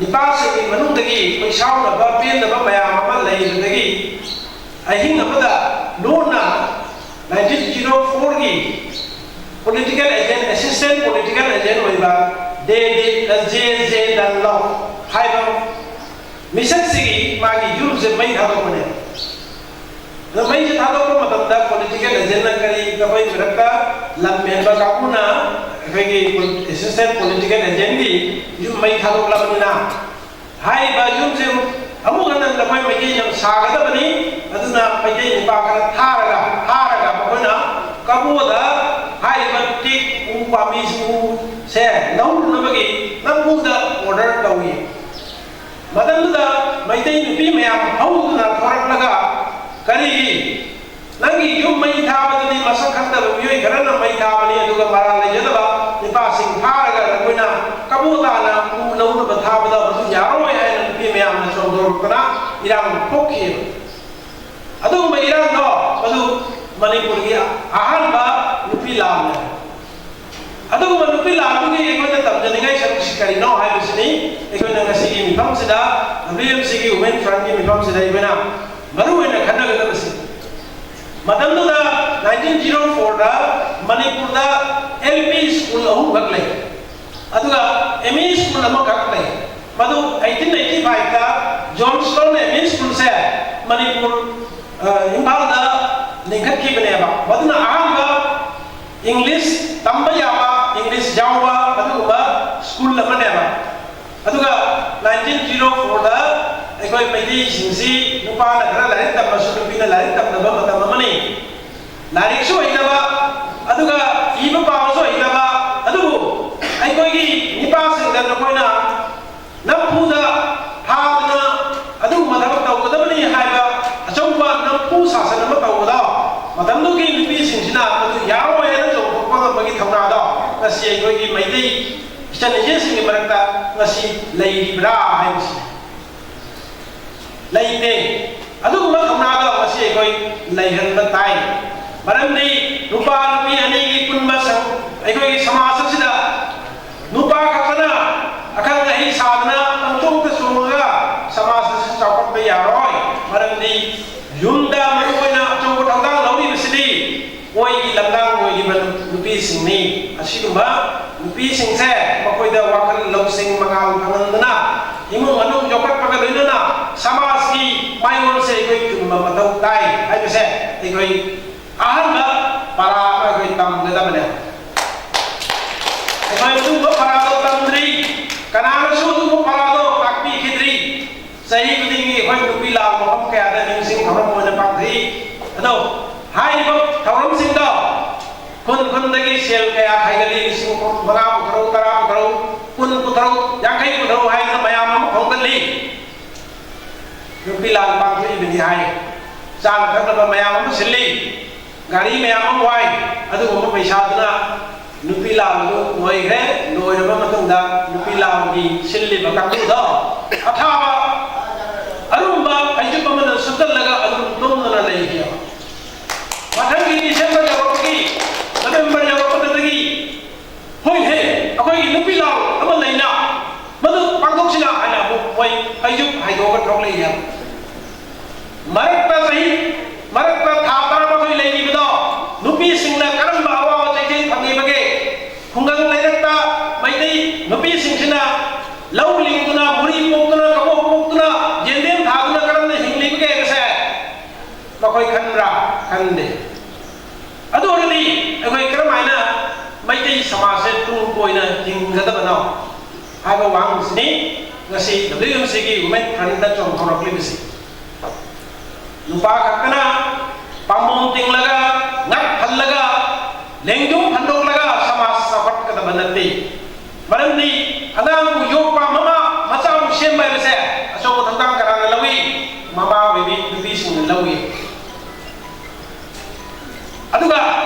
ꯅꯤꯄꯥꯁꯤꯡꯒꯤ ꯃꯅꯨꯡꯗꯒꯤ ꯑꯩꯈꯣꯏ ꯁꯥꯎꯅꯕ ꯄꯦꯟꯗꯕ ꯃꯌꯥꯝ ꯑꯃ ꯂꯩꯕꯗꯒꯤ ꯑꯍꯤꯡ ꯑꯃꯗ ꯂꯣꯟꯅ nineteen zero four ꯒꯤ political agent, assistant political agent ꯑꯣꯏꯕ ꯗꯦ ꯗꯦ, ꯖꯦ ꯖꯦ ꯗꯟꯂꯣꯞ ꯍꯥꯏꯕ ꯃꯤꯁꯛꯁꯤꯒꯤ ꯃꯥꯒꯤ ꯌꯨꯝꯁꯦ ꯃꯩ ꯊꯥꯗꯣꯛꯄꯅꯦ꯫ ꯑꯗꯣ ꯃꯩꯁꯦ ꯊꯥꯗꯣꯛꯄ ꯃꯇꯝꯗ ꯄꯣꯂꯤꯇꯤꯀꯦꯜ ꯑꯦꯖꯦꯟꯅ ꯀꯔꯤ, ꯑꯩꯈꯣꯏ ꯃꯔꯛꯇ ꯂꯝ ꯍꯦꯟꯕ ꯀꯥꯡꯕꯨꯅ ꯑꯩꯈꯣꯏꯒꯤ ꯑꯦꯁꯤꯁꯇꯦꯟ ꯄꯣꯂꯤꯇꯤꯀꯦꯜ ꯑꯦꯖꯦꯟꯒꯤ ꯌꯨꯝ ꯃꯩ ꯊꯥꯗꯣꯛꯂꯕꯅꯤꯅ, ꯍꯥꯏꯔꯤꯕ ꯌꯨꯝꯁꯦ ꯑꯃꯨꯛ ꯍꯟꯅ ꯑꯩꯈꯣꯏ ꯃꯩꯇꯩꯅ ꯁꯥꯒꯗꯕꯅꯤ꯫ ꯑꯗꯨꯅ ꯃꯩꯇꯩ ꯅꯨꯄꯥ ꯈꯔ ꯊꯥꯔꯒ, ꯊꯥꯔꯒ ꯃꯈꯣꯏꯅ ꯀꯕꯣꯗ ꯍꯥꯏꯔꯤꯕ ꯇꯤꯛ ꯎ ꯄꯥꯝꯕꯤꯁꯤꯡꯁꯦ ꯂꯧꯔꯨꯅꯕꯒꯤ ꯅꯝꯐꯨꯗ order ꯇꯧꯏ꯫ ꯃꯇꯝꯗꯨꯗ ꯃꯩꯇꯩ ꯅꯨꯄꯤ ꯃꯌꯥꯝ ꯍꯧꯗꯨꯅ ꯊꯣꯔꯛꯂꯒ, "ꯀꯔꯤꯒꯤ? ꯅꯪꯒꯤ ꯌꯨꯝ ꯃꯩ ꯊꯥꯕꯗꯨꯗꯤ ꯃꯁꯛ ꯈꯪꯗꯕ ꯃꯤꯑꯣꯏ ꯈꯔꯅ ꯃꯩ ꯊꯥꯕꯅꯤ, ꯑꯗꯨꯒ ꯃꯔꯥꯜ ꯂꯩꯖꯗꯕ ꯅꯤꯄꯥꯁꯤꯡ ꯐꯥꯔꯒ ꯅꯈꯣꯏꯅ ꯀꯕꯣ ꯇꯥꯅ ꯎ ꯂꯧꯅꯕ ꯊꯥꯕꯗ ꯃꯗꯨ ꯌꯥꯔꯣꯏ" ꯍꯥꯏꯅ ꯅꯨꯄꯤ ꯃꯌꯥꯝꯅ ꯆꯣꯡꯊꯣꯔꯛꯇꯅ ꯏꯔꯥꯡ ꯊꯣꯛꯈꯤ꯫ ꯑꯗꯨꯒꯨꯝꯕ ꯏꯔꯥꯡꯗꯣ ꯃꯗꯨ ꯃꯅꯤꯄꯨꯔꯒꯤ ꯑꯍꯥꯟꯕ ꯅꯨꯄꯤ ꯂꯥꯟꯅꯤ꯫ ꯑꯗꯨꯒꯨꯝꯕ ꯅꯨꯄꯤ ꯂꯥꯟꯗꯨꯒꯤ ꯑꯩꯈꯣꯏꯅ ꯇꯝꯖꯅꯤꯡꯉꯥꯏ ꯁꯔꯨꯛꯁꯤ ꯀꯔꯤꯅꯣ ꯍꯥꯏꯕꯁꯤꯅꯤ ꯑꯩꯈꯣꯏꯅ ꯉꯁꯤꯒꯤ ꯃꯤꯐꯝꯁꯤꯗ, W M C ꯒꯤ Women Front ꯀꯤ ꯃꯤꯐꯝꯁꯤꯗ ꯑꯩꯈꯣꯏꯅ ꯃꯔꯨ ꯑꯣꯏꯅ ꯈꯟꯅꯒꯗꯕꯁꯤ꯫ ꯃꯇꯝꯗꯨꯗ nineteen zero four ꯗ ꯃꯅꯤꯄꯨꯔꯗ L P school ꯑꯍꯨꯝꯈꯛ ꯂꯩ, ꯑꯗꯨꯒ M E school ꯑꯃꯈꯛ ꯂꯩ꯫ ꯃꯗꯨ eighteen eighty five ꯗ Johnstone M E school ꯁꯦ ꯃꯅꯤꯄꯨꯔ, ꯑ, ꯏꯝꯐꯥꯜꯗ ꯂꯤꯡꯈꯠꯈꯤꯕꯅꯦꯕ꯫ ꯃꯗꯨꯅ ꯑꯍꯥꯟꯕ English ꯇꯝꯕ ꯌꯥꯕ, English ꯌꯥꯎꯕ ꯑꯗꯨꯒꯨꯝꯕ school ꯑꯃꯅꯦꯕ꯫ ꯑꯗꯨꯒ nineteen zero four ꯗ ꯑꯩꯈꯣꯏ ꯃꯩꯇꯩꯁꯤꯡꯁꯤ ꯅꯨꯄꯥꯅ ꯈꯔ ꯂꯥꯏꯔꯤꯛ ꯇꯝꯃꯁꯨ ꯅꯨꯄꯤꯅ ꯂꯥꯏꯔꯤꯛ ꯇꯝꯗꯕ ꯃꯇꯝ ꯑꯃꯅꯤ꯫ ꯂꯥꯏꯔꯤꯛꯁꯨ ꯍꯩꯇꯕ, ꯑꯗꯨꯒ ꯏꯕ ꯄꯥꯕꯁꯨ ꯍꯩꯇꯕ, ꯑꯗꯨꯕꯨ ꯑꯩꯈꯣꯏꯒꯤ ꯅꯤꯄꯥꯁꯤꯡꯗ ꯅꯈꯣꯏꯅ ꯅꯝꯐꯨꯗ ꯐꯥꯗꯅ ꯑꯗꯨꯒꯨꯝꯕ ꯊꯕꯛ ꯇꯧꯒꯗꯕꯅꯤ ꯍꯥꯏꯕ ꯑꯆꯧꯕ ꯅꯝꯐꯨ ꯁꯥꯁꯟ ꯑꯃ ꯇꯧꯕꯗꯣ, ꯃꯇꯝꯗꯨꯒꯤ ꯅꯨꯄꯤꯁꯤꯡꯁꯤꯅ ꯃꯗꯨ ꯌꯥꯔꯣꯏ ꯍꯥꯏꯅ ꯆꯣꯡꯊꯣꯛꯄ ꯉꯝꯕꯒꯤ ꯊꯧꯅꯥꯗꯣ ꯉꯁꯤ ꯑꯩꯈꯣꯏꯒꯤ ꯃꯩꯇꯩ ꯏꯆꯟ ꯏꯆꯦꯁꯤꯡꯒꯤ ꯃꯔꯛꯇ ꯉꯁꯤ ꯂꯩꯔꯤꯕ꯭ꯔꯥ ꯍꯥꯏꯕꯁꯤꯅꯤ꯫ ꯂꯩꯇꯦ꯫ ꯑꯗꯨꯒꯨꯝꯕ ꯊꯧꯅꯥꯗꯣ ꯉꯁꯤ ꯑꯩꯈꯣꯏ ꯂꯩꯍꯟꯕ ꯇꯥꯏ꯫ ꯃꯔꯝꯗꯤ ꯅꯨꯄꯥ ꯅꯨꯄꯤ ꯑꯅꯤꯒꯤ ꯄꯨꯟꯕ ꯁꯪ-, ꯑꯩꯈꯣꯏꯒꯤ ꯁꯃꯥꯖ ꯑꯁꯤꯗ ꯅꯨꯄꯥ ꯈꯛꯇꯅ ꯑꯈꯪ ꯑꯍꯩ ꯁꯥꯗꯅ ꯄꯪꯆꯣꯡꯗ ꯆꯣꯡꯉꯒ ꯁꯃꯥꯖ ꯑꯁꯤ ꯆꯥꯎꯈꯠꯄ ꯌꯥꯔꯣꯏ꯫ ꯃꯔꯝꯗꯤ ꯌꯨꯝꯗ ꯃꯔꯨ ꯑꯣꯏꯅ ꯑꯆꯧꯕ ꯊꯧꯗꯥꯡ ꯂꯧꯔꯤꯕꯁꯤꯗꯤ ꯃꯣꯏꯒꯤ ꯂꯝꯗꯥꯡ ꯑꯣꯏꯔꯤꯕ ꯅꯨꯄꯤꯁꯤꯡꯅꯤ꯫ ꯑꯁꯤꯒꯨꯝꯕ ꯅꯨꯄꯤꯁꯤꯡꯁꯦ ꯃꯈꯣꯏꯗ ꯋꯥꯈꯜ ꯂꯧꯁꯤꯡ ꯃꯉꯥꯜ ꯐꯪꯍꯟꯗꯨꯅ ꯏꯃꯨꯡ ꯃꯅꯨꯡ ꯌꯣꯛꯈꯠꯄꯒ ꯂꯣꯏꯅꯅ ꯁꯃꯥꯖꯀꯤ ꯃꯥꯏꯑꯣꯟꯁꯦ ꯑꯩꯈꯣꯏ ꯆꯨꯝꯕ ꯃꯊꯧ ꯇꯥꯏ ꯍꯥꯏꯕꯁꯦ ꯑꯩꯈꯣꯏ ꯑꯍꯥꯟꯕ ꯄꯔꯥ ꯑꯃ ꯑꯩꯈꯣꯏ ꯇꯝꯒꯗꯕꯅꯦ꯫ ꯑꯩꯈꯣꯏ ꯑꯗꯨꯒꯨꯝꯕ ꯄꯔꯥꯗꯣ ꯇꯝꯗ꯭ꯔꯤ, ꯀꯅꯥꯅꯁꯨ ꯑꯗꯨꯒꯨꯝꯕ ꯄꯔꯥꯗꯣ ꯇꯥꯛꯄꯤꯈꯤꯗ꯭ꯔꯤ꯫ ꯆꯍꯤ ꯈꯨꯗꯤꯡꯒꯤ ꯑꯩꯈꯣꯏ ꯅꯨꯄꯤ ꯂꯥꯟ ꯃꯐꯝ ꯀꯌꯥꯗ ꯅꯤꯡꯁꯤꯡ ꯊꯧꯔꯝ ꯑꯣꯏꯅ ꯄꯥꯡꯊꯣꯛꯏ꯫ ꯑꯗꯣ ꯍꯥꯏꯔꯤꯕ ꯊꯧꯔꯝꯁꯤꯡꯗꯣ ꯈꯨꯟ ꯈꯨꯟꯗꯒꯤ ꯁꯦꯜ ꯀꯌꯥ ꯈꯥꯏꯒꯠꯂꯤ? ꯂꯤꯁꯤꯡ ꯃꯉꯥ ꯄꯨꯊꯔꯛꯎ, ꯇꯔꯥ ꯄꯨꯊꯔꯛꯎ, ꯀꯨꯟ ꯄꯨꯊꯔꯛꯎ, ꯌꯥꯡꯈꯩ ꯄꯨꯊꯔꯛꯎ ꯍꯥꯏꯗꯅ ꯃꯌꯥꯝ ꯑꯃ ꯈꯣꯝꯒꯠꯂꯤ꯫ ꯅꯨꯄꯤ ꯂꯥꯟ ꯄꯥꯡꯊꯣꯛꯏꯕꯅꯤ ꯍꯥꯏ꯫ ꯆꯥꯅ ꯊꯛꯅꯕ ꯃꯌꯥꯝ ꯑꯃ ꯁꯤꯜꯂꯤ, ꯒꯥꯔꯤ ꯃꯌꯥꯝ ꯑꯃ ꯋꯥꯏ꯫ ꯑꯗꯨꯒꯨꯝꯕ ꯄꯩꯁꯥꯗꯨꯅ ꯅꯨꯄꯤ ꯂꯥꯟꯗꯨ ꯂꯣꯏꯈ꯭ꯔꯦ꯫ ꯂꯣꯏꯔꯕ ꯃꯇꯨꯡꯗ ꯅꯨꯄꯤ ꯂꯥꯟꯒꯤ ꯁꯤꯜꯂꯤꯕ ꯀꯥꯡꯕꯨꯗꯣ ꯑꯊꯥꯕ ꯑꯔꯨꯝꯕ ꯐꯩꯖꯨꯞ ꯑꯃꯅ ꯁꯨꯞꯆꯜꯂꯒ ꯑꯗꯨꯝ ꯇꯨꯝꯗꯨꯅ ꯂꯩꯈꯤꯕ꯫ ꯃꯊꯪꯒꯤ ꯗꯤꯁꯦꯝꯕꯔ ꯌꯧꯔꯛꯄꯒꯤ, ꯅꯕꯦꯝꯕꯔ ꯌꯧꯔꯛꯄꯗꯒꯤ, "ꯍꯣꯏꯍꯦ, ꯑꯩꯈꯣꯏꯒꯤ ꯅꯨꯄꯤ ꯂꯥꯟ ꯑꯃ ꯂꯩꯅ, ꯃꯗꯨ ꯄꯥꯡꯊꯣꯛꯁꯤꯅ" ꯍꯥꯏꯅ ꯑꯃꯨꯛ ꯃꯣꯏ ꯐꯩꯖꯨꯞ ꯍꯥꯏꯗꯣꯛꯑꯒ ꯊꯣꯛꯂꯛꯏ ꯍꯥꯏꯕ꯫ ꯃꯔꯛꯇ ꯆꯍꯤ, ꯃꯔꯛꯇ ꯊꯥ ꯇꯔꯥꯃꯥꯊꯣꯏ ꯂꯩꯔꯤꯕꯗꯣ ꯅꯨꯄꯤꯁꯤꯡꯅ ꯀꯔꯝꯕ ꯑꯋꯥꯕ ꯆꯩꯊꯦꯡ ꯐꯪꯉꯤꯕꯒꯦ? ꯈꯨꯡꯒꯪ ꯂꯩꯔꯛꯇ ꯃꯩꯇꯩ ꯅꯨꯄꯤꯁꯤꯡꯁꯤꯅ ꯂꯧ ꯂꯤꯡꯗꯨꯅ, ꯃꯨꯔꯤ ꯄꯣꯛꯇꯨꯅ, ꯀꯕꯣꯛ ꯄꯣꯛꯇꯨꯅ, ꯌꯦꯟꯗꯦꯝ ꯊꯥꯗꯨꯅ ꯀꯔꯝꯅ ꯍꯤꯡꯂꯤꯕꯒꯦ ꯍꯥꯏꯕꯁꯦ ꯃꯈꯣꯏ ꯈꯟꯕ꯭ꯔꯥ? ꯈꯟꯗꯦ꯫ ꯑꯗꯨ ꯑꯣꯏꯔꯗꯤ ꯑꯩꯈꯣꯏ ꯀꯔꯝꯍꯥꯏꯅ ꯃꯩꯇꯩ ꯁꯃꯥꯖꯁꯦ ꯇꯨꯡ ꯀꯣꯏꯅ ꯍꯤꯡꯒꯗꯕꯅꯣ ꯍꯥꯏꯕ ꯋꯥꯍꯪꯁꯤꯅꯤ ꯉꯁꯤ W M C ꯒꯤ Women Front ꯇ ꯆꯣꯡꯊꯣꯔꯛꯂꯤꯕꯁꯤ꯫ ꯅꯨꯄꯥ ꯈꯛꯇꯅ ꯄꯥꯝꯕꯣꯝ ꯇꯤꯡꯂꯒ, ꯉꯛ ꯐꯜꯂꯒ, ꯂꯦꯡꯖꯨꯝ ꯐꯟꯗꯣꯛꯂꯒ ꯁꯃꯥꯖ ꯆꯥꯎꯈꯠꯀꯗꯕ ꯅꯠꯇꯦ꯫ ꯃꯔꯝꯗꯤ ꯑꯉꯥꯡꯕꯨ ꯌꯣꯛꯄ, ꯃꯃꯥ ꯃꯆꯥꯕꯨ ꯁꯦꯝꯕ ꯍꯥꯏꯕꯁꯦ ꯑꯆꯧꯕ ꯊꯧꯗꯥꯡ ꯀꯅꯥꯅ ꯂꯧꯏ? ꯃꯃꯥ ꯑꯣꯏꯕꯤ ꯅꯨꯄꯤꯁꯤꯡꯅ ꯂꯧꯏ꯫ ꯑꯗꯨꯒ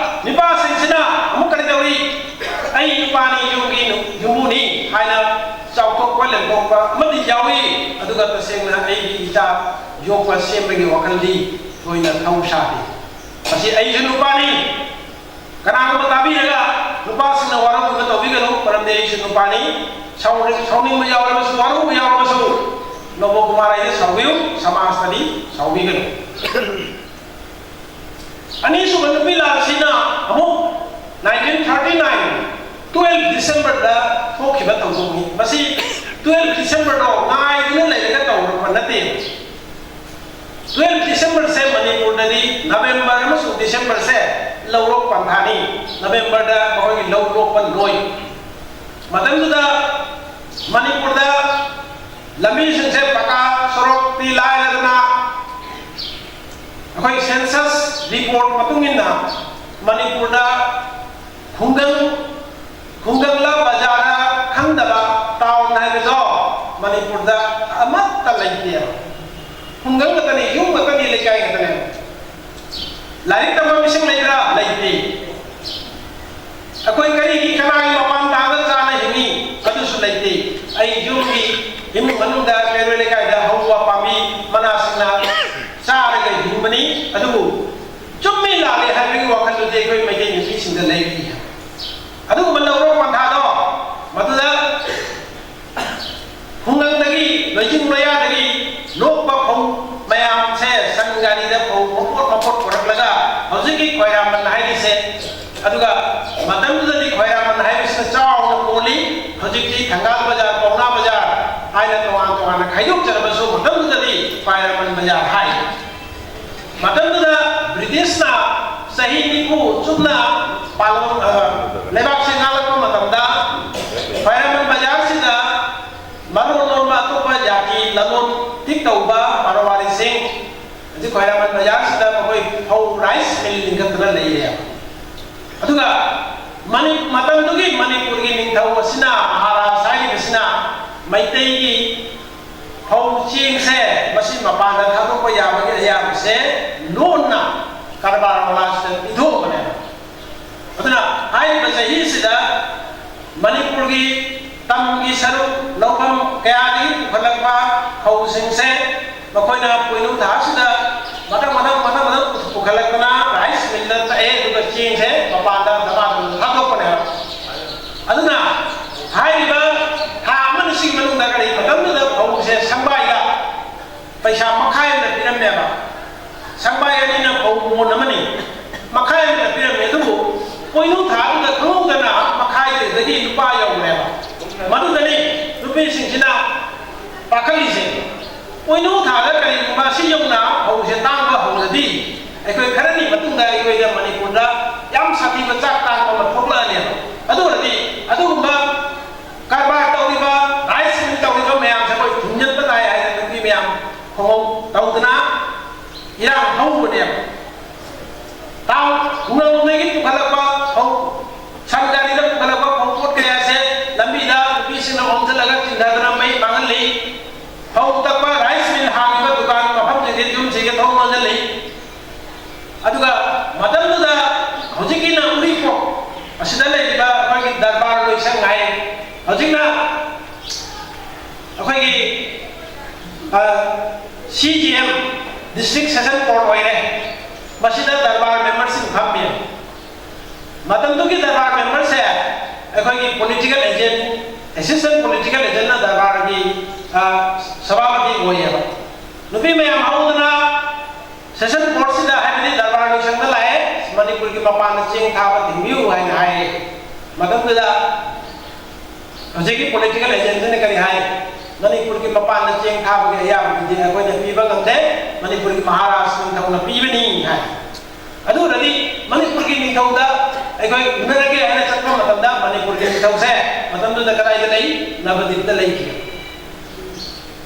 ꯅꯨꯄꯥꯁꯤꯡꯁꯤꯅ ꯑꯃꯨꯛ ꯀꯔꯤ ꯇꯧꯏ? "ꯑꯩ ꯅꯨꯄꯥꯅꯤ, ꯌꯨꯝꯒꯤ ꯅꯨ-, ꯌꯨꯝꯕꯨꯅꯤ" ꯍꯥꯏꯅ ꯆꯥꯎꯊꯣꯛꯄ ꯂꯦꯝꯊꯣꯛꯄ ꯑꯃꯗꯤ ꯌꯥꯎꯏ꯫ ꯑꯗꯨꯒ ꯇꯁꯦꯡꯅ ꯑꯩꯒꯤ ꯏꯆꯥ ꯌꯣꯛꯄ ꯁꯦꯝꯕꯒꯤ ꯋꯥꯈꯜꯗꯤ ꯊꯣꯏꯅ ꯊꯧ ꯁꯥꯗꯦ꯫ ꯃꯁꯤ ꯑꯩꯁꯨ ꯅꯨꯄꯥꯅꯤ꯫ ꯀꯅꯥꯒꯨꯝꯕ ꯇꯥꯕꯤꯔꯒ ꯅꯨꯄꯥꯁꯤꯡꯅ ꯋꯥꯔꯧꯕꯤꯕ ꯇꯧꯕꯤꯒꯅꯨ, ꯃꯔꯝꯗꯤ ꯑꯩꯁꯨ ꯅꯨꯄꯥꯅꯤ꯫ ꯁꯥꯎ-, ꯁꯥꯎꯅꯤꯡꯕ ꯌꯥꯎꯔꯕꯁꯨ, ꯋꯥꯔꯧꯕ ꯌꯥꯎꯔꯕꯁꯨ, ꯅꯣꯕꯣ ꯀꯨꯃꯥꯔ ꯑꯩꯗꯤ ꯁꯥꯎꯕꯤꯌꯨ, ꯁꯃꯥꯖꯇꯗꯤ ꯁꯥꯎꯕꯤꯒꯅꯨ꯫ ꯑꯅꯤꯁꯨꯕ ꯅꯨꯄꯤ ꯂꯥꯟꯁꯤꯅ ꯑꯃꯨꯛ nineteen thirty nine twelve December ꯗ ꯊꯣꯛꯈꯤꯕ ꯊꯧꯗꯣꯛꯅꯤ꯫ ꯃꯁꯤ twelve December ꯗꯣ ꯉꯥꯏꯗꯨꯅ ꯂꯩꯔꯒ ꯇꯧꯔꯛꯄ ꯅꯠꯇꯦ꯫ Twelve December ꯁꯦ ꯃꯅꯤꯄꯨꯔꯗꯗꯤ November ꯑꯃꯁꯨꯡ December ꯁꯦ ꯂꯧꯔꯣꯛ ꯄꯟꯊꯥꯅꯤ꯫ November ꯗ ꯃꯈꯣꯏꯒꯤ ꯂꯧ ꯂꯣꯛꯄ ꯂꯣꯏ꯫ ꯃꯇꯝꯗꯨꯗ ꯃꯅꯤꯄꯨꯔꯗ ꯂꯝꯕꯤꯁꯤꯡꯁꯦ ꯄꯀꯥ ꯁꯣꯔꯣꯛꯇꯤ ꯂꯥꯏꯔꯗꯅ, ꯑꯩꯈꯣꯏ census report ꯃꯇꯨꯡ ꯏꯟꯅ ꯃꯅꯤꯄꯨꯔꯗ ꯈꯨꯡꯒꯪ, ꯈꯨꯡꯒꯪꯂ ꯕꯖꯥꯔ ꯈꯪꯗꯕ ꯇꯥꯎꯟ ꯍꯥꯏꯕꯗꯣ ꯃꯅꯤꯄꯨꯔꯗ ꯑꯃꯠꯇ ꯂꯩꯇꯦ꯫ ꯈꯨꯡꯒꯪ ꯈꯛꯇꯅꯤ, ꯌꯨꯝ ꯈꯛꯇꯅꯤ, ꯂꯩꯀꯥꯏ ꯈꯛꯇꯅꯦ꯫ ꯂꯥꯏꯔꯤꯛ ꯇꯝꯕ ꯃꯤꯁꯤꯡ ꯂꯩꯕ꯭ꯔꯥ? ꯂꯩꯇꯦ꯫ ꯑꯩꯈꯣꯏ ꯀꯔꯤꯒꯤ, ꯀꯅꯥꯒꯤ ꯃꯄꯥꯟ ꯇꯥꯡꯒ ꯆꯥꯅ ꯍꯤꯡꯉꯤ? ꯑꯗꯨꯁꯨ ꯂꯩꯇꯦ꯫ ꯑꯩ ꯌꯨꯝꯒꯤ ꯏꯃꯨꯡ ꯃꯅꯨꯡꯗ ꯀꯩꯔꯣꯏ ꯂꯩꯀꯥꯏꯗ ꯍꯧꯕ ꯄꯥꯝꯕꯤ ꯃꯅꯥꯁꯤꯡꯅ ꯆꯥꯔꯒ ꯍꯤꯡꯕꯅꯤ꯫ ꯑꯗꯨꯕꯨ ꯆꯨꯝꯃꯤ ꯂꯥꯜꯂꯤ ꯍꯥꯏꯕꯒꯤ ꯋꯥꯈꯜꯗꯨꯗꯤ ꯑꯩꯈꯣꯏ ꯃꯩꯇꯩ ꯅꯨꯄꯤꯁꯤꯡꯗ ꯂꯩꯔꯤ꯫ ꯑꯗꯨꯒꯨꯝꯕ ꯂꯧꯔꯣꯛ ꯄꯟꯊꯥꯗꯣ ꯃꯗꯨꯗ ꯈꯨꯡꯒꯪꯗꯒꯤ, ꯂꯣꯏꯖꯤꯡ ꯂꯣꯌꯥꯗꯒꯤ ꯂꯣꯛꯄ ꯐꯧ ꯃꯌꯥꯝꯁꯦ ꯁꯟ ꯒꯥꯔꯤꯗ ꯐꯧ ꯃꯄꯣꯠ ꯃꯄꯣꯠ ꯄꯨꯔꯛꯂꯒ ꯍꯧꯖꯤꯛꯀꯤ ꯈ꯭ꯋꯥꯏꯔꯥꯛꯄꯝ ꯍꯥꯏꯔꯤꯁꯦ꯫ ꯑꯗꯨꯒ ꯃꯇꯝꯗꯨꯗꯗꯤ ꯈ꯭ꯋꯥꯏꯔꯥꯛꯄꯝ ꯍꯥꯏꯕꯁꯤꯅ ꯆꯥꯎꯅ ꯀꯣꯜꯂꯤ꯫ ꯍꯧꯖꯤꯛꯇꯤ ꯊꯪꯒꯥꯜ ꯕꯖꯥꯔ, ꯄꯥꯎꯅꯥ ꯕꯖꯥꯔ ꯍꯥꯏꯅ ꯇꯣꯉꯥꯟ ꯇꯣꯉꯥꯟꯅ ꯈꯥꯏꯗꯣꯛꯆꯔꯕꯁꯨ ꯃꯇꯝꯗꯨꯗꯗꯤ ꯈ꯭ꯋꯥꯏꯔꯥꯛꯄꯝ ꯕꯖꯥꯔ ꯍꯥꯏ꯫ ꯃꯇꯝꯗꯨꯗ ꯕ꯭ꯔꯤꯇꯤꯁꯅ ꯆꯍꯤ ꯅꯤꯐꯨ ꯆꯨꯞꯅ ꯄꯥꯂꯣꯟ, ꯑ, ꯂꯩꯕꯥꯛꯁꯦ ꯉꯥꯛꯂꯛꯄ ꯃꯇꯝꯗ ꯈ꯭ꯋꯥꯏꯔꯥꯛꯄꯝ ꯕꯖꯥꯔꯁꯤꯗ ꯃꯔꯣꯟ ꯂꯣꯟꯕ ꯑꯇꯣꯞꯄ ꯖꯥꯇꯤ ꯂꯂꯣꯟ ꯏꯇꯤꯛ ꯇꯧꯕ ꯃꯔꯋꯥꯔꯤꯁꯤꯡ ꯍꯧꯖꯤꯛ ꯈ꯭ꯋꯥꯏꯔꯥꯛꯄꯝ ꯕꯖꯥꯔꯁꯤꯗ ꯃꯈꯣꯏ ꯐꯧ ꯔꯥꯏꯁ ꯃꯤꯜ ꯂꯤꯡꯈꯠꯇꯅ ꯂꯩꯔꯦ꯫ ꯑꯗꯨꯒ ꯃꯅꯤ-, ꯃꯇꯝꯗꯨꯒꯤ ꯃꯅꯤꯄꯨꯔꯒꯤ ꯅꯤꯡꯊꯧ ꯑꯁꯤꯅ, ꯃꯍꯥꯔꯥꯖ ꯍꯥꯏꯔꯤꯕꯁꯤꯅ ꯃꯩꯇꯩꯒꯤ ꯐꯧ ꯆꯦꯡꯁꯦ ꯃꯁꯤ ꯃꯄꯥꯟꯗ ꯊꯥꯗꯣꯛꯄ ꯌꯥꯕꯒꯤ ꯑꯌꯥꯕꯁꯦ ꯂꯣꯟꯅ ꯀꯔꯕꯥꯔ ꯃꯂꯥꯁꯤꯗ ꯄꯤꯊꯣꯛꯑꯕꯅꯦꯕ꯫ ꯑꯗꯨꯅ ꯍꯥꯏꯔꯤꯕ ꯆꯍꯤꯁꯤꯗ ꯃꯅꯤꯄꯨꯔꯒꯤ ꯇꯝꯒꯤ ꯁꯔꯨꯛ ꯂꯧꯐꯝ ꯀꯌꯥꯗꯒꯤ ꯄꯨꯈꯠꯂꯛꯄ ꯐꯧꯁꯤꯡꯁꯦ ꯃꯈꯣꯏꯅ ꯄꯣꯏꯅꯨ ꯊꯥꯁꯤꯗ ꯃꯊꯪ ꯃꯊꯪ ꯃꯊꯪ ꯃꯊꯪ ꯄꯨꯈꯠꯂꯛꯇꯅ ꯔꯥꯏꯁ ꯃꯤꯜꯗ ꯇꯛꯑꯦ, ꯑꯗꯨꯒ ꯆꯦꯡꯁꯦ ꯃꯄꯥꯟꯗ ꯗꯃꯥꯗ ꯊꯥꯗꯣꯛꯄꯅꯦꯕ꯫ ꯑꯗꯨꯅ ꯍꯥꯏꯔꯤꯕ ꯊꯥ ꯑꯃ ꯑꯅꯤꯁꯤꯒꯤ ꯃꯅꯨꯡꯗ ꯀꯔꯤ ꯃꯇꯝꯗꯨꯗ ꯐꯧꯁꯦ ꯁꯪꯕꯥꯏꯗ ꯄꯩꯁꯥ ꯃꯈꯥꯏ ꯑꯃꯗ ꯄꯤꯔꯝꯃꯦꯕ꯫ ꯁꯪꯕꯥꯏ ꯑꯅꯤꯅ ꯐꯧ ꯃꯣꯟ ꯑꯃꯅꯤ, ꯃꯈꯥꯏ ꯑꯃꯗ ꯄꯤꯔꯝꯃꯦ꯫ ꯑꯗꯨꯕꯨ ꯄꯣꯏꯅꯨ ꯊꯥꯗꯨꯗ ꯈꯪꯍꯧꯗꯅ ꯃꯈꯥꯏꯗꯨꯗꯒꯤ ꯂꯨꯄꯥ ꯌꯧꯔꯦꯕ꯫ ꯃꯗꯨꯗꯅꯤ ꯅꯨꯄꯤꯁꯤꯡꯁꯤꯅ ꯄꯥꯈꯠꯂꯤꯁꯦ꯫ ꯄꯣꯏꯅꯨ ꯊꯥꯗ ꯀꯔꯤꯒꯨꯝꯕ ꯑꯁꯤ ꯌꯧꯅ ꯐꯧꯁꯦ ꯇꯥꯡꯕ ꯍꯧꯔꯗꯤ ꯑꯩꯈꯣꯏ ꯈꯔꯅꯤ ꯃꯇꯨꯡꯗ ꯑꯩꯈꯣꯏꯗ ꯃꯅꯤꯄꯨꯔꯗ ꯌꯥꯝ ꯁꯥꯊꯤꯕ ꯆꯥꯛ ꯇꯥꯡꯕ ꯑꯃ ꯊꯣꯛꯂꯛꯑꯅꯦꯕ꯫ ꯑꯗꯨ ꯑꯣꯏꯔꯗꯤ ꯑꯗꯨꯒꯨꯝꯕ ꯀꯔꯕꯥꯔ ꯇꯧꯔꯤꯕ, ꯔꯥꯏꯁ ꯃꯤꯜ ꯇꯧꯔꯤꯕ ꯃꯌꯥꯝꯁꯦ ꯑꯩꯈꯣꯏ ꯊꯤꯡꯖꯤꯟꯕ ꯇꯥꯏ ꯍꯥꯏꯅ ꯅꯨꯄꯤ ꯃꯌꯥꯝ ꯈꯣꯡꯎꯞ ꯇꯧꯗꯅ ꯏꯔꯥꯡ ꯍꯧꯕꯅꯦꯕ꯫ ꯇꯥꯎꯟ ꯈꯨꯡꯒꯪꯂꯣꯝꯗꯒꯤ ꯄꯨꯈꯠꯂꯛꯄ ꯐꯧ ꯑꯩꯈꯣꯏꯒꯤ C G M, district session court ꯑꯣꯏꯔꯦ꯫ ꯃꯁꯤꯗ ꯗꯔꯕꯥꯔ ꯃꯦꯝꯕꯔꯁꯤꯡ ꯐꯝꯃꯤ꯫ ꯃꯇꯝꯗꯨꯒꯤ ꯗꯔꯕꯥꯔ ꯃꯦꯝꯕꯔꯁꯦ ꯑꯩꯈꯣꯏꯒꯤ ꯄꯣꯂꯤꯇꯤꯀꯦꯜ ꯑꯦꯖꯦꯟ, ꯑꯦꯁꯤꯁꯇꯦꯟ ꯄꯣꯂꯤꯇꯤꯀꯦꯜ ꯑꯦꯖꯦꯟꯅ ꯗꯔꯕꯥꯔꯒꯤ ꯁꯚꯥꯄꯇꯤ ꯑꯣꯏꯌꯦꯕ꯫ ꯅꯨꯄꯤ ꯃꯌꯥꯝ ꯍꯧꯗꯅ ꯁꯦꯁꯟ ꯀꯣꯔꯠꯁꯤꯗ, ꯍꯥꯏꯕꯗꯤ ꯗꯔꯕꯥꯔꯒꯤ ꯁꯪꯗ ꯂꯥꯛꯑꯦ, ꯃꯅꯤꯄꯨꯔꯒꯤ ꯃꯄꯥꯟꯗ ꯆꯦꯡ ꯊꯥꯕ ꯊꯤꯡꯕꯤꯌꯨ ꯍꯥꯏꯅ ꯍꯥꯏꯌꯦ꯫ ꯃꯇꯝꯗꯨꯗ ꯍꯧꯖꯤꯛꯀꯤ ꯄꯣꯂꯤꯇꯤꯀꯦꯜ ꯑꯦꯖꯦꯟꯁꯤꯅ ꯀꯔꯤ ꯍꯥꯏ? "ꯃꯅꯤꯄꯨꯔꯒꯤ ꯃꯄꯥꯟꯗ ꯆꯦꯡ ꯊꯥꯕꯒꯤ ꯑꯌꯥꯕꯗꯨꯗꯤ ꯑꯩꯈꯣꯏꯅ ꯄꯤꯕ ꯉꯝꯗꯦ, ꯃꯅꯤꯄꯨꯔꯒꯤ ꯃꯍꯥꯔꯥꯖ ꯅꯤꯡꯊꯧꯅ ꯄꯤꯕꯅꯤ" ꯍꯥꯏ꯫ ꯑꯗꯨꯅꯗꯤ ꯃꯅꯤꯄꯨꯔꯒꯤ ꯅꯤꯡꯊꯧꯗ ꯑꯩꯈꯣꯏ ꯎꯅꯔꯒꯦ ꯍꯥꯏꯅ ꯆꯠꯄ ꯃꯇꯝꯗ, ꯃꯅꯤꯄꯨꯔꯒꯤ ꯅꯤꯡꯊꯧꯁꯦ ꯃꯇꯝꯗꯨꯗ ꯀꯗꯥꯏꯗ ꯂꯩ? ꯅꯕꯗꯤꯞꯇ ꯂꯩꯈꯤ꯫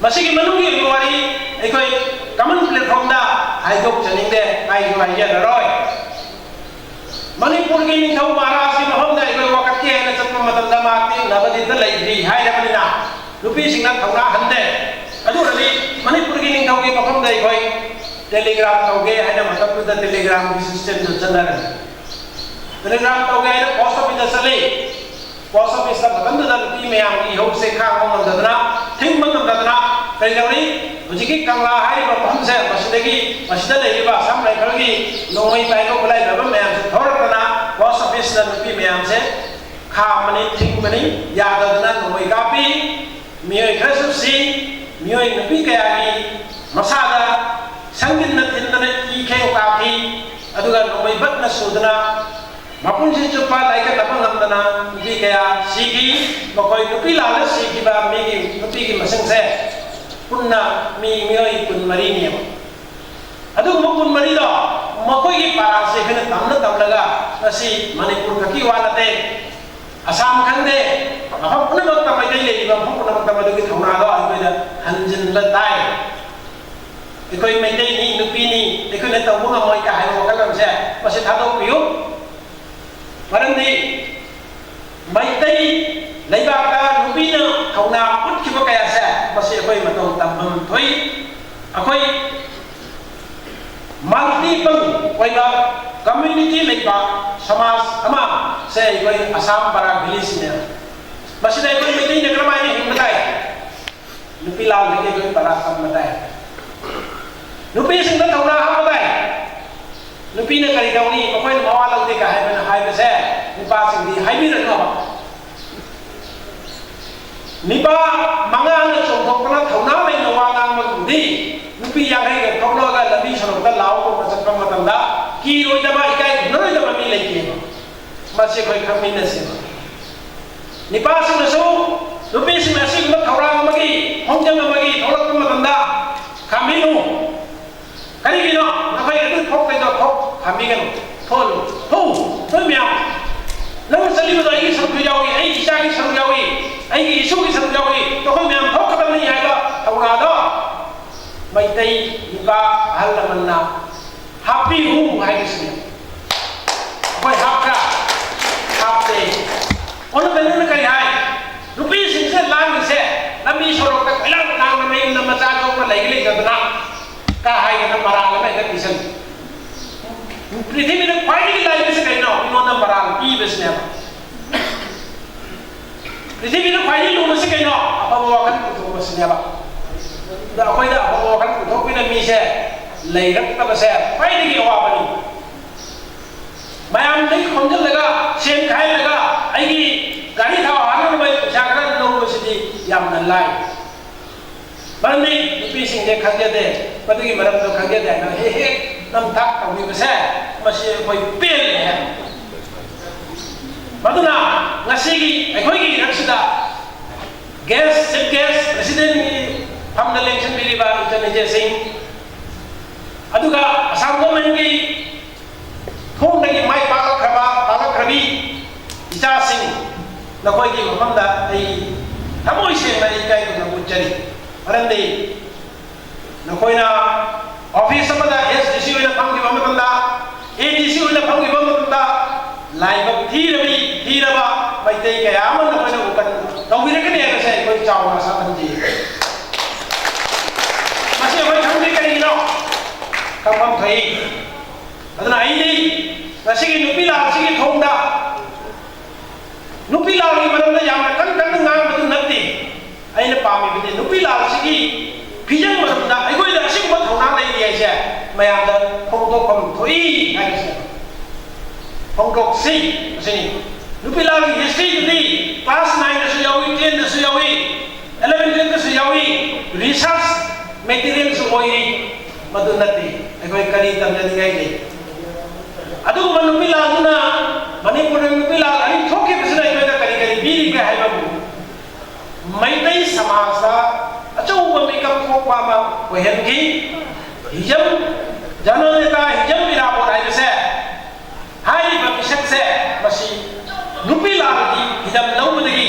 ꯃꯁꯤꯒꯤ ꯃꯅꯨꯡꯒꯤ ꯑꯣꯏꯕ ꯋꯥꯔꯤ ꯑꯩꯈꯣꯏ ꯀꯃꯟ ꯄ꯭ꯂꯦꯠꯐꯣꯝꯗ ꯍꯥꯏꯗꯣꯛꯆꯅꯤꯡꯗꯦ, ꯍꯥꯏꯁꯨ ꯍꯥꯏꯖꯔꯔꯣꯏ꯫ ꯃꯅꯤꯄꯨꯔꯒꯤ ꯅꯤꯡꯊꯧ ꯃꯍꯥꯔꯥꯖꯀꯤ ꯃꯐꯝꯗ ꯑꯩꯈꯣꯏ ꯋꯥꯀꯠꯀꯦ ꯍꯥꯏꯅ ꯆꯠꯄ ꯃꯇꯝꯗ ꯃꯍꯥꯛꯇꯤ ꯅꯕꯗꯤꯞꯇ ꯂꯩꯈ꯭ꯔꯤ ꯍꯥꯏꯔꯕꯅꯤꯅ, ꯅꯨꯄꯤꯁꯤꯡꯅ ꯊꯧꯅꯥ ꯍꯟꯗꯦ꯫ ꯑꯗꯨꯅꯗꯤ ꯃꯅꯤꯄꯨꯔꯒꯤ ꯅꯤꯡꯊꯧꯒꯤ ꯃꯐꯝꯗ ꯑꯩꯈꯣꯏ ꯇꯦꯂꯤꯒ꯭ꯔꯥꯝ ꯇꯧꯒꯦ ꯍꯥꯏꯅ ꯃꯇꯝꯗꯨꯗ ꯇꯦꯂꯤꯒ꯭ꯔꯥꯝꯒꯤ ꯁꯤꯁꯇꯦꯝꯗꯨ ꯆꯠꯅꯔꯝꯃꯤ꯫ ꯇꯦꯂꯤꯒ꯭ꯔꯥꯝ ꯇꯧꯒꯦ ꯍꯥꯏꯅ ꯄꯣꯁ ꯑꯣꯐꯤꯁꯇ ꯆꯠꯂꯤ꯫ ꯄꯣꯁ ꯑꯣꯐꯤꯁꯇ ꯃꯇꯝꯗꯨꯗ ꯅꯨꯄꯤ ꯃꯌꯥꯝꯒꯤ ꯏꯍꯧꯁꯦ ꯈꯥꯡꯕ ꯉꯝꯗꯗꯅ, ꯊꯤꯡꯕ ꯉꯝꯗꯗꯅ ꯀꯔꯤ ꯇꯧꯔꯤ? ꯍꯧꯖꯤꯛꯀꯤ ꯀꯪꯂꯥ ꯍꯥꯏꯔꯤꯕ ꯃꯐꯝꯁꯦ, ꯃꯁꯤꯗꯒꯤ, ꯃꯁꯤꯗ ꯂꯩꯔꯤꯕ ꯑꯁꯥꯝ ꯔꯥꯏꯐꯜꯒꯤ ꯅꯣꯡꯃꯩ ꯄꯥꯏꯕ ꯈꯨꯠꯂꯥꯏ ꯄꯥꯏꯕ ꯃꯌꯥꯝꯁꯦ ꯊꯣꯔꯛꯇꯅ ꯄꯣꯁ ꯑꯣꯐꯤꯁꯅ ꯅꯨꯄꯤ ꯃꯌꯥꯝꯁꯦ ꯈꯥꯝꯕꯅꯤ, ꯊꯤꯡꯕꯅꯤ, ꯌꯥꯗꯗꯅ ꯅꯣꯡꯃꯩ ꯀꯥꯞꯄꯤ꯫ ꯃꯤꯑꯣꯏ ꯈꯔꯁꯨ ꯁꯤ, ꯃꯤꯑꯣꯏ ꯅꯨꯄꯤ ꯀꯌꯥꯒꯤ ꯃꯁꯥꯗ ꯁꯪꯖꯤꯟꯅ ꯊꯤꯟꯗꯅ ꯏ ꯈꯦꯡ ꯇꯥꯈꯤ꯫ ꯑꯗꯨꯒ ꯅꯣꯡꯃꯩ ꯕꯠꯅ ꯁꯨꯗꯅ ꯃꯄꯨꯟꯁꯤ ꯆꯨꯞꯄ ꯂꯥꯏꯀꯠꯅꯕ ꯉꯝꯗꯅ ꯅꯨꯄꯤ ꯀꯌꯥ ꯁꯤꯈꯤ꯫ ꯃꯈꯣꯏ ꯅꯨꯄꯤ ꯂꯥꯟꯗ ꯁꯤꯈꯤꯕ ꯃꯤꯒꯤ, ꯅꯨꯄꯤꯒꯤ ꯃꯁꯤꯡꯁꯦ ꯄꯨꯟꯅ ꯃꯤ, ꯃꯤꯑꯣꯏ ꯀꯨꯟꯃꯔꯤꯅꯦꯕ꯫ ꯑꯗꯨꯒꯨꯝꯕ ꯀꯨꯟꯃꯔꯤꯗꯣ ꯃꯈꯣꯏꯒꯤ ꯄꯥꯔꯥꯁꯦ ꯑꯩꯈꯣꯏꯅ ꯇꯝꯅ ꯇꯝꯂꯒ ꯉꯁꯤ ꯃꯅꯤꯄꯨꯔ ꯈꯛꯀꯤ ꯋꯥ ꯅꯠꯇꯦ, ꯑꯁꯥꯝ ꯈꯪꯗꯦ, ꯃꯐꯝ ꯄꯨꯝꯅꯃꯛꯇ, ꯃꯩꯇꯩ ꯂꯩꯔꯤꯕ ꯃꯐꯝ ꯄꯨꯝꯅꯃꯛꯇ ꯃꯗꯨꯒꯤ ꯊꯧꯅꯥꯗꯣ ꯑꯩꯈꯣꯏꯗ ꯍꯟꯖꯤꯟꯕ ꯇꯥꯏ꯫ ꯑꯩꯈꯣꯏ ꯃꯩꯇꯩꯅꯤ, ꯅꯨꯄꯤꯅꯤ, ꯑꯩꯈꯣꯏꯅ ꯇꯧꯕ ꯉꯝꯃꯣꯏ ꯀ ꯍꯥꯏꯕ ꯋꯥꯈꯜꯂꯣꯟꯁꯦ ꯃꯁꯤ ꯊꯥꯗꯣꯛꯄꯤꯌꯨ꯫ ꯃꯔꯝꯗꯤ ꯃꯩꯇꯩ ꯂꯩꯕꯥꯛꯇ ꯅꯨꯄꯤꯅ ꯊꯧꯅꯥ ꯎꯠꯈꯤꯕ ꯀꯌꯥꯁꯦ ꯃꯁꯤ ꯑꯩꯈꯣꯏ ꯃꯇꯧ ꯇꯝꯐꯝ ꯊꯣꯛꯏ꯫ ꯑꯩꯈꯣꯏ ꯃꯜꯇꯤꯄꯜ ꯑꯣꯏꯕ ꯀꯝꯃ꯭ꯌꯨꯅꯤꯇꯤ ꯂꯩꯕ ꯁꯃꯥꯖ ꯑꯃ ꯁꯦ ꯑꯩꯈꯣꯏ ꯑꯁꯥꯝ ꯕꯔꯥꯛ ꯚꯦꯂꯤꯁꯤꯅꯦ꯫ ꯃꯁꯤꯗ ꯑꯩꯈꯣꯏ ꯃꯩꯇꯩꯅ ꯀꯔꯝꯍꯥꯏꯅ ꯍꯤꯡꯕ ꯇꯥꯏ? ꯅꯨꯄꯤ ꯂꯥꯡꯗꯒꯤ ꯑꯩꯈꯣꯏ ꯄꯔꯥ ꯇꯝꯕ ꯇꯥꯏ꯫ ꯅꯨꯄꯤꯁꯤꯡꯗ ꯊꯧꯅꯥ ꯍꯥꯞꯄ ꯇꯥꯏ꯫ ꯅꯨꯄꯤꯅ ꯀꯔꯤ ꯇꯧꯅꯤ? ꯃꯈꯣꯏꯅ ꯃꯋꯥ ꯂꯧꯗꯦ ꯀꯥꯏ ꯍꯥꯏꯕꯅ ꯍꯥꯏꯕꯁꯦ ꯅꯨꯄꯥꯁꯤꯡꯗꯤ ꯍꯥꯏꯕꯤꯔꯛꯅꯕ꯫ ꯅꯤꯄꯥ ꯃꯉꯥꯅ ꯆꯣꯡꯊꯣꯛꯇꯅ ꯊꯧꯅꯥ ꯂꯩꯅ ꯋꯥ ꯉꯥꯡꯕꯗꯨꯗꯤ ꯅꯨꯄꯤ ꯌꯥꯡꯈꯩꯒ ꯊꯣꯛꯂꯛꯑꯒ ꯂꯝꯕꯤ ꯁꯣꯔꯣꯛꯇ ꯂꯥꯎ ꯀꯧꯕ ꯆꯠꯄ ꯃꯇꯝꯗ ꯀꯤꯔꯣꯏꯗꯕ, ꯏꯀꯥꯏ ꯈꯨꯝꯅꯔꯣꯏꯗꯕ ꯃꯤ ꯂꯩꯇꯦꯕ꯫ ꯃꯁꯤ ꯑꯩꯈꯣꯏ ꯈꯪꯃꯤꯟꯅꯁꯦꯕ꯫ ꯅꯤꯄꯥꯁꯤꯡꯅꯁꯨ ꯅꯨꯄꯤꯁꯤꯡꯅ ꯑꯁꯤꯒꯨꯝꯕ ꯊꯧꯔꯥꯡ ꯑꯃꯒꯤ, ꯈꯣꯡꯖꯪ ꯑꯃꯒꯤ ꯊꯣꯛꯂꯛꯄ ꯃꯇꯝꯗ ꯈꯥꯝꯕꯤꯅꯨ꯫ ꯀꯔꯤꯒꯤꯅꯣ? ꯅꯈꯣꯏ ꯑꯗꯨ ꯊꯣꯛꯄꯩꯗꯣ ꯊꯣꯛ ꯈꯥꯝꯕꯤꯒꯅꯨ꯫ ꯊꯣꯛꯍꯜꯂꯨ꯫ ꯊꯣꯛꯎ꯫ ꯅꯣꯏ ꯃꯌꯥꯝ꯫ ꯅꯪꯅ ꯆꯠꯂꯤꯕꯗꯣ ꯑꯩꯒꯤ ꯁꯔꯨꯛꯁꯨ ꯌꯥꯎꯏ, ꯑꯩꯒꯤ ꯏꯆꯥꯒꯤ ꯁꯔꯨꯛ ꯌꯥꯎꯏ, ꯑꯩꯒꯤ ꯏꯁꯨꯒꯤ ꯁꯔꯨꯛ ꯌꯥꯎꯏ, ꯅꯈꯣꯏ ꯃꯌꯥꯝ ꯊꯣꯛꯀꯗꯕꯅꯤ ꯍꯥꯏꯕ ꯊꯧꯅꯥꯗꯣ ꯃꯩꯇꯩ ꯅꯤꯄꯥ ꯑꯍꯜ ꯂꯃꯟꯅ ꯍꯥꯞꯄꯤꯌꯨ ꯍꯥꯏꯕꯁꯤꯅꯤ꯫ ꯑꯩꯈꯣꯏ ꯍꯥꯞꯄ꯭ꯔꯥ? ꯍꯥꯞꯇꯦ꯫ ꯑꯣꯟꯅ ꯇꯩꯅꯅ ꯀꯔꯤ ꯍꯥꯏ? ꯅꯨꯄꯤꯁꯤꯡꯁꯦ ꯂꯥꯡꯉꯤꯁꯦ, ꯂꯝꯕꯤ ꯁꯣꯔꯣꯛꯇ ꯀꯣꯏꯂꯥꯡ ꯂꯥꯡꯅ ꯃꯌꯨꯝꯗ ꯃꯆꯥ ꯌꯣꯛꯄ ꯂꯩ ꯂꯩꯇꯗꯅ ꯀꯥ ꯍꯥꯏꯗꯅ ꯃꯔꯥꯜ ꯑꯃ ꯍꯦꯛꯇ ꯄꯤꯁꯜꯂꯤ꯫ ꯄ꯭ꯔꯤꯊꯤꯕꯤꯗ ꯈ꯭ꯋꯥꯏꯗꯒꯤ ꯂꯥꯏꯕꯁꯤ ꯀꯩꯅꯣ? ꯃꯤꯉꯣꯟꯗ ꯃꯔꯥꯜ ꯄꯤꯕꯁꯤꯅꯦꯕ꯫ ꯄ꯭ꯔꯤꯊꯤꯕꯤꯗ ꯈ꯭ꯋꯥꯏꯗꯒꯤ ꯂꯨꯕꯁꯤ ꯀꯩꯅꯣ? ꯑꯐꯕ ꯋꯥꯈꯜ ꯄꯨꯊꯣꯛꯄꯁꯤꯅꯦꯕ꯫ ꯑꯗ ꯑꯩꯈꯣꯏꯗ ꯑꯐꯕ ꯋꯥꯈꯜ ꯄꯨꯊꯣꯛꯄꯤꯅ ꯃꯤꯁꯦ ꯂꯩꯔꯛꯇꯕꯁꯦ ꯈ꯭ꯋꯥꯏꯗꯒꯤ ꯑꯋꯥꯕꯅꯤ꯫ ꯃꯌꯥꯝꯗꯒꯤ ꯈꯣꯝꯖꯤꯜꯂꯒ, ꯁꯦꯟ ꯈꯥꯏꯍꯜꯂꯒ, ꯑꯩꯒꯤ ꯒꯥꯔꯤ ꯊꯥꯎ ꯍꯥꯟꯅꯅꯕ ꯄꯩꯁꯥ ꯈꯔ ꯂꯧꯕꯁꯤꯗꯤ ꯌꯥꯝꯅ ꯂꯥꯏ꯫ ꯃꯔꯝꯗꯤ ꯅꯨꯄꯤꯁꯤꯡꯁꯦ ꯈꯪꯖꯗꯦ, ꯃꯗꯨꯒꯤ ꯃꯔꯝꯗꯣ ꯈꯪꯖꯗꯦ ꯍꯥꯏꯅ ꯍꯦꯛ ꯍꯦꯛ ꯅꯝꯊꯥꯛ ꯇꯧꯕꯤꯕꯁꯦ, ꯃꯁꯤ ꯑꯩꯈꯣꯏ ꯄꯦꯜꯂꯦ ꯍꯥꯏ꯫ ꯃꯗꯨꯅ ꯉꯁꯤꯒꯤ ꯑꯩꯈꯣꯏꯒꯤ ꯏꯔꯛꯁꯤꯗ ꯒꯦꯁ, ꯆꯤꯐ ꯒꯦꯁ, ꯄ꯭ꯔꯦꯁꯤꯗꯦꯟꯒꯤ ꯐꯝꯗ ꯂꯦꯡꯁꯤꯟꯕꯤꯔꯤꯕ ꯏꯆꯟ ꯏꯆꯦꯁꯤꯡ, ꯑꯗꯨꯒ ꯑꯁꯥꯝ ꯒꯣꯔꯃꯦꯟꯒꯤ ꯊꯣꯡꯗꯒꯤ ꯃꯥꯏ ꯄꯥꯛꯂꯛꯈ꯭ꯔꯕ, ꯄꯥꯛꯂꯛꯈ꯭ꯔꯕꯤ ꯏꯆꯥꯁꯤꯡ, ꯅꯈꯣꯏꯒꯤ ꯃꯐꯝꯗ ꯑꯩ ꯊꯃꯣꯏ ꯁꯦꯡꯅ ꯑꯩ ꯏꯀꯥꯏ ꯈꯨꯝꯅꯕ ꯎꯠꯆꯔꯤ꯫ ꯃꯔꯝꯗꯤ ꯅꯈꯣꯏꯅ ꯑꯣꯐꯤꯁ ꯑꯃꯗ ꯑꯦꯁ ꯗꯤ ꯁꯤ ꯑꯣꯏꯅ ꯐꯝꯈꯤꯕ ꯃꯇꯝꯗ, ꯑꯦ ꯗꯤ ꯁꯤ ꯑꯣꯏꯅ ꯐꯝꯈꯤꯕ ꯃꯇꯝꯗ, ꯂꯥꯏꯕꯛ ꯊꯤꯔꯕꯤ, ꯊꯤꯔꯕ ꯃꯩꯇꯩ ꯀꯌꯥ ꯑꯃ ꯅꯈꯣꯏꯅ ꯎꯀꯟ ꯇꯧꯕꯤꯔꯛꯀꯅꯤ ꯍꯥꯏꯕꯁꯦ ꯑꯩꯈꯣꯏ ꯆꯥꯎꯅ ꯑꯁꯥ ꯊꯝꯖꯩ꯫ ꯃꯁꯤ ꯑꯩꯈꯣꯏ ꯈꯪꯗꯦ ꯀꯔꯤꯒꯤꯅꯣ? ꯈꯪꯐꯝ ꯊꯣꯛꯏ꯫ ꯑꯗꯨꯅ ꯑꯩꯗꯤ ꯉꯁꯤꯒꯤ ꯅꯨꯄꯤ ꯂꯥꯟꯁꯤꯒꯤ ꯊꯣꯡꯗ ꯅꯨꯄꯤ ꯂꯥꯟꯒꯤ ꯃꯔꯝꯗ ꯌꯥꯝꯅ ꯀꯟꯅ ꯀꯟꯅ ꯉꯥꯡꯕꯗꯨ ꯅꯠꯇꯦ꯫ ꯑꯩꯅ ꯄꯥꯝꯃꯤꯕꯗꯤ ꯅꯨꯄꯤ ꯂꯥꯜꯁꯤꯒꯤ ꯐꯤꯖꯪ ꯃꯔꯨꯝꯗ ꯑꯩꯈꯣꯏꯗ ꯑꯁꯤꯒꯨꯝꯕ ꯊꯧꯅꯥ ꯂꯩꯔꯤ ꯍꯥꯏꯁꯦ ꯃꯌꯥꯝꯗ ꯐꯣꯡꯗꯣꯛꯐꯝ ꯊꯣꯛꯏ ꯍꯥꯏꯕꯁꯤꯅꯤ꯫ ꯐꯣꯡꯗꯣꯛꯁꯤ꯫ ꯑꯁꯤꯅꯤ꯫ ꯅꯨꯄꯤ ꯂꯥꯜꯒꯤ ꯍꯤꯁꯇ꯭ꯔꯤꯗꯨꯗꯤ ꯀ꯭ꯂꯥꯁ ꯅꯥꯏꯟꯗꯁꯨ ꯌꯥꯎꯏ, ꯇꯦꯟꯗꯁꯨ ꯌꯥꯎꯏ, ꯑꯦꯂꯚꯦꯟ ꯇꯨꯌꯦꯜꯐꯇꯁꯨ ꯌꯥꯎꯏ, ꯔꯤꯁꯔꯁ ꯃꯦꯇꯤꯔꯤꯌꯦꯜꯁꯨ ꯑꯣꯏꯔꯤ꯫ ꯃꯗꯨ ꯅꯠꯇꯦ꯫ ꯑꯩꯈꯣꯏ ꯀꯔꯤ ꯇꯝꯖꯅꯤꯡꯉꯥꯏ ꯂꯩ? ꯑꯗꯨꯒꯨꯝꯕ ꯅꯨꯄꯤ ꯂꯥꯜꯗꯨꯅ ꯃꯅꯤꯄꯨꯔꯗ ꯅꯨꯄꯤ ꯂꯥꯜ ꯑꯅꯤ ꯊꯣꯛꯈꯤꯕꯁꯤꯅ ꯑꯩꯈꯣꯏꯗ ꯀꯔꯤ ꯀꯔꯤ ꯄꯤꯔꯤꯕꯒꯦ ꯍꯥꯏꯕꯕꯨ, ꯃꯩꯇꯩ ꯁꯃꯥꯖꯇ ꯑꯆꯧꯕ ꯃꯤꯀꯞ ꯊꯣꯛꯄ ꯑꯃ ꯑꯣꯏꯍꯟꯈꯤ꯫ ꯍꯤꯖꯝ, ꯖꯅꯅꯦꯇꯥ ꯍꯤꯖꯝ ꯏꯔꯥꯕꯣꯠ ꯍꯥꯏꯕꯁꯦ, ꯍꯥꯏꯔꯤꯕ ꯃꯤꯁꯛꯁꯦ, ꯃꯁꯤ ꯅꯨꯄꯤ ꯂꯥꯜꯒꯤ ꯍꯤꯖꯝ ꯂꯧꯕꯗꯒꯤ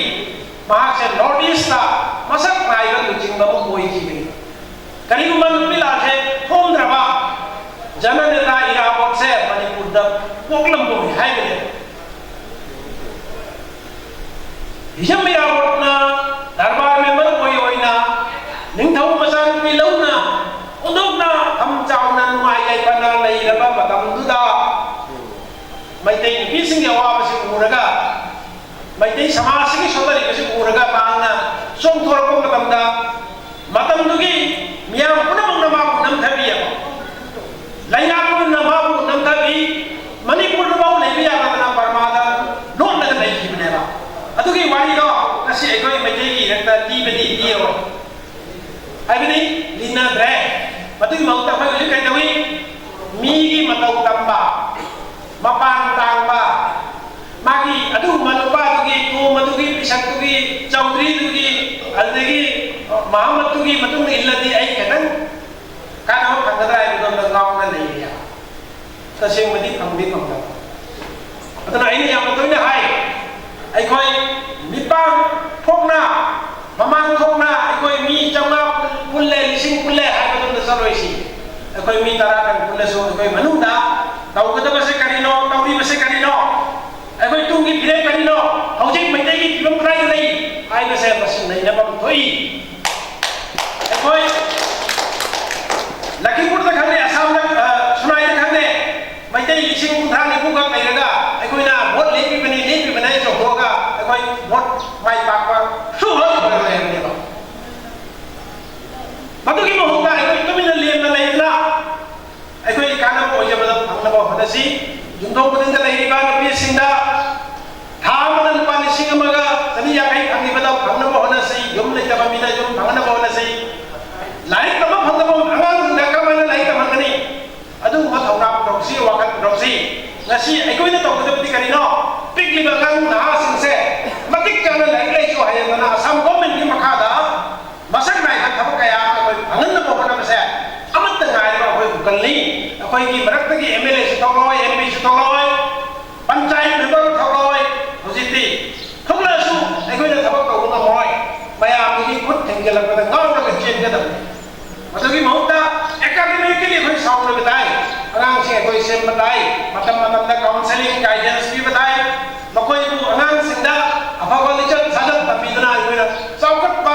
ꯃꯍꯥꯛꯁꯦ ꯅꯣꯔꯠ ꯏꯁꯇ ꯃꯁꯛ ꯅꯥꯏꯕ ꯂꯨꯆꯤꯡꯕ ꯑꯃ ꯑꯣꯏꯈꯤꯕꯅꯤ꯫ ꯀꯔꯤꯒꯨꯝꯕ ꯅꯨꯄꯤ ꯂꯥꯜꯁꯦ ꯊꯣꯛꯑꯝꯗ꯭ꯔꯕ, ꯖꯅꯅꯦꯇꯥ ꯏꯔꯥꯕꯣꯠꯁꯦ ꯃꯅꯤꯄꯨꯔꯗ ꯄꯣꯛꯂꯝꯃꯣꯏ ꯍꯥꯏꯕꯅꯦ꯫ ꯍꯤꯖꯝ ꯏꯔꯥꯕꯣꯠꯅ ꯗꯔꯕꯥꯔ ꯃꯦꯝꯕꯔ ꯑꯣꯏ ꯑꯣꯏꯅ ꯅꯤꯡꯊꯧ ꯃꯆꯥꯅꯨꯄꯤ ꯂꯧꯅ ꯑꯣꯟꯊꯣꯛꯅ ꯐꯝ ꯆꯥꯎꯅ ꯅꯨꯡꯉꯥꯏ ꯌꯥꯏꯐꯅ ꯂꯩꯔꯕ ꯃꯇꯝꯗꯨꯗ, ꯃꯩꯇꯩ ꯅꯨꯄꯤꯁꯤꯡꯒꯤ ꯑꯋꯥꯕꯁꯤ ꯎꯔꯒ, ꯃꯩꯇꯩ ꯁꯃꯥꯖꯁꯤꯒꯤ ꯁꯣꯟꯊꯔꯤꯕꯁꯤ ꯎꯔꯒ ꯃꯍꯥꯛꯅ ꯆꯣꯡꯊꯣꯔꯛꯄ ꯃꯇꯝꯗ, ꯃꯇꯝꯗꯨꯒꯤ ꯃꯤꯌꯥꯝ ꯄꯨꯝꯅꯃꯛꯅ ꯃꯥꯕꯨ ꯅꯝꯊꯕꯤꯌꯦꯕ꯫ ꯂꯩꯉꯥꯛ ꯄꯨꯝꯅ ꯃꯥꯕꯨ ꯅꯝꯊꯕꯤ, ꯃꯅꯤꯄꯨꯔꯗꯐꯥꯎ ꯂꯩꯕ ꯌꯥꯗꯗꯅ ꯕꯔꯃꯥꯗ ꯂꯣꯠꯂꯒ ꯂꯩꯈꯤꯕꯅꯦꯕ꯫ ꯑꯗꯨꯒꯤ ꯋꯥꯔꯤꯗꯣ ꯉꯁꯤ ꯑꯩꯈꯣꯏ ꯃꯩꯇꯩꯒꯤ ꯏꯔꯛꯇ ꯂꯤꯕꯗꯤ ꯂꯤꯔꯣꯏ꯫ ꯍꯥꯏꯕꯗꯤ ꯂꯤꯅꯗ꯭ꯔꯦ꯫ ꯃꯗꯨꯒꯤ ꯃꯍꯨꯠꯇ ꯑꯩꯈꯣꯏ ꯍꯧꯖꯤꯛ ꯀꯩꯗꯧꯏ? ꯃꯤꯒꯤ ꯃꯇꯧ ꯇꯝꯕ, ꯃꯄꯥꯟ ꯇꯥꯡꯕ, ꯃꯥꯒꯤ ꯑꯗꯨꯒꯨꯝꯕ ꯅꯨꯄꯥꯗꯨꯒꯤ, ꯇꯣꯝꯕꯗꯨꯒꯤ, ꯄꯤꯁꯛꯇꯨꯒꯤ, ꯆꯧꯗ꯭ꯔꯤꯗꯨꯒꯤ, ꯑꯗꯨꯗꯒꯤ ꯃꯍꯥꯃꯠꯇꯨꯒꯤ ꯃꯇꯨꯡ ꯏꯜꯂꯗꯤ ꯑꯩ ꯈꯤꯇꯪ ꯀꯥꯟꯅꯕ ꯐꯪꯒꯗ꯭ꯔꯥ ꯍꯥꯏꯕꯗꯣꯝꯗ ꯉꯥꯎꯅ ꯂꯩꯔꯦ꯫ ꯇꯁꯦꯡꯕꯗꯤ ꯐꯪꯗꯤ ꯐꯪꯗꯕ꯫ ꯑꯗꯨꯅ ꯑꯩꯅ ꯌꯥꯝꯅ ꯇꯣꯏꯅ ꯍꯥꯏ, ꯑꯩꯈꯣꯏ ꯃꯤꯄꯥꯟ ꯊꯣꯛꯅ, ꯃꯃꯥꯡ ꯊꯣꯛꯅ ꯑꯩꯈꯣꯏ ꯃꯤ ꯆꯥꯝꯃꯉꯥ ꯄꯨꯜꯂꯦ, ꯂꯤꯁꯤꯡ ꯄꯨꯜꯂꯦ ꯍꯥꯏꯕꯗꯣꯝꯗ ꯆꯠꯂꯣꯏꯁꯤ꯫ ꯑꯩꯈꯣꯏ ꯃꯤ ꯇꯔꯥ ꯀꯨꯟ ꯄꯨꯜꯂꯁꯨ ꯑꯩꯈꯣꯏ ꯃꯅꯨꯡꯗ ꯇꯧꯒꯗꯕꯁꯦ ꯀꯔꯤꯅꯣ, ꯇꯧꯔꯤꯕꯁꯦ ꯀꯔꯤꯅꯣ, ꯑꯩꯈꯣꯏ ꯇꯨꯡꯒꯤ ꯐꯤꯔꯦꯞ ꯀꯔꯤꯅꯣ, ꯍꯧꯖꯤꯛ ꯃꯩꯇꯩꯒꯤ ꯐꯤꯕꯝ ꯀꯗꯥꯏꯗ ꯂꯩ ꯍꯥꯏꯕꯁꯦ ꯃꯁꯤ ꯅꯩꯅꯐꯝ ꯊꯣꯛꯏ꯫ ꯑꯩꯈꯣꯏ ꯂꯈꯤꯄꯨꯔꯗ ꯈꯪꯗꯦ, ꯑꯁꯥꯝꯗ, ꯑ, ꯁꯨꯅꯥꯏꯗ ꯈꯪꯗꯦ, ꯃꯩꯇꯩ ꯂꯤꯁꯤꯡ ꯀꯨꯟꯊ꯭ꯔꯥ ꯅꯤꯐꯨꯈꯛ ꯂꯩꯔꯒ ꯑꯩꯈꯣꯏꯅ ꯚꯣꯠ ꯂꯦꯞꯄꯤꯕꯅꯤ, ꯂꯦꯞꯄꯤꯕꯅꯤ ꯍꯥꯏꯅ ꯆꯣꯡꯊꯣꯛꯑꯒ ꯑꯩꯈꯣꯏ ꯚꯣꯠ ꯃꯥꯏ ꯄꯥꯛꯄ ꯁꯨꯡꯐꯪ ꯐꯪꯂꯣꯏ ꯍꯥꯏꯕꯅꯦꯕ꯫ ꯌꯨꯝꯊꯣꯡ ꯈꯨꯗꯤꯡꯗ ꯂꯩꯔꯤꯕ ꯅꯨꯄꯤꯁꯤꯡꯗ ꯊꯥ ꯑꯃꯗ ꯂꯨꯄꯥ ꯂꯤꯁꯤꯡ ꯑꯃꯒ ꯆꯅꯤ ꯌꯥꯡꯈꯩ ꯐꯪꯉꯤꯕꯗ ꯐꯪꯅꯕ ꯍꯣꯠꯅꯁꯤ꯫ ꯌꯨꯝ ꯂꯩꯇꯕ ꯃꯤꯗ ꯌꯨꯝ ꯐꯪꯅꯕ ꯍꯣꯠꯅꯁꯤ꯫ ꯂꯥꯏꯔꯤꯛ ꯇꯝꯕ ꯐꯪꯗꯕ ꯑꯉꯥꯡꯁꯤꯡꯗ ꯀꯔꯝꯍꯥꯏꯅ ꯂꯥꯏꯔꯤꯛ ꯇꯝꯍꯟꯒꯅꯤ? ꯑꯗꯨꯒꯨꯝꯕ ꯊꯧꯔꯥꯡ ꯄꯨꯊꯣꯛꯁꯤ, ꯋꯥꯈꯜ ꯄꯨꯊꯣꯛꯁꯤ꯫ ꯉꯁꯤ ꯑꯩꯈꯣꯏꯅ ꯇꯧꯒꯗꯕꯗꯤ ꯀꯔꯤꯅꯣ? ꯄꯤꯛꯂꯤꯕ ꯑꯉꯥꯡ ꯅꯍꯥꯁꯤꯡꯁꯦ ꯃꯇꯤꯛ ꯆꯥꯅ ꯂꯥꯏꯔꯤꯛ ꯂꯥꯏꯁꯨ ꯍꯩꯍꯟꯗꯅ ꯑꯁꯥꯝ ꯒꯣꯔꯃꯦꯟꯒꯤ ꯃꯈꯥꯗ ꯃꯁꯛ ꯅꯥꯏꯕ ꯊꯕꯛ ꯀꯌꯥ ꯑꯃ ꯑꯩꯈꯣꯏ ꯐꯪꯍꯟꯅꯕ ꯍꯣꯠꯅꯕꯁꯦ ꯑꯃꯠꯇ ꯉꯥꯏꯔꯕ ꯑꯩꯈꯣꯏ ꯎꯀꯜꯅꯤ꯫ ꯑꯩꯈꯣꯏꯒꯤ ꯃꯔꯛꯇꯒꯤ ꯑꯦꯝ ꯑꯦꯜ ꯑꯦꯁꯨ ꯊꯣꯛꯂꯛꯑꯣꯏ, ꯑꯦꯝ ꯄꯤꯁꯨ ꯊꯣꯛꯂꯛꯑꯣꯏ, ꯄꯟꯆꯥꯌꯠ ꯃꯦꯝꯕꯔ ꯊꯣꯛꯂꯛꯑꯣꯏ꯫ ꯍꯧꯖꯤꯛꯇꯤ ꯊꯣꯛꯂꯛꯑꯁꯨ ꯑꯩꯈꯣꯏꯅ ꯊꯕꯛ ꯇꯧꯕ ꯉꯝꯃꯔꯣꯏ꯫ ꯃꯌꯥꯝꯗꯨꯒꯤ ꯈꯨꯠ ꯊꯦꯡꯖꯤꯜꯂꯛꯄꯗ ꯉꯥꯎꯔꯒ ꯆꯦꯟꯒꯗꯕꯅꯤ꯫ ꯃꯗꯨꯒꯤ ꯃꯍꯨꯠꯇ ꯑꯦꯀꯥꯗꯃꯤꯛꯀꯤꯗꯤ ꯑꯩꯈꯣꯏ ꯁꯥꯎꯅꯕ ꯇꯥꯏ, ꯑꯉꯥꯡꯁꯤꯡ ꯑꯩꯈꯣꯏ ꯁꯦꯝꯕ ꯇꯥꯏ, ꯃꯇꯝ ꯃꯇꯝꯗ ꯀꯥꯎꯟꯁꯦꯂꯤꯡ, ꯒꯥꯏꯗꯦꯟꯁ ꯄꯤꯕ ꯇꯥꯏ꯫ ꯃꯈꯣꯏꯕꯨ ꯑꯉꯥꯡꯁꯤꯡꯗ ꯑꯐꯕ ꯂꯤꯆꯠ ꯁꯥꯖꯠ ꯇꯝꯕꯤꯗꯨꯅ ꯑꯩꯈꯣꯏꯅ ꯆꯥꯎꯈꯠꯄ,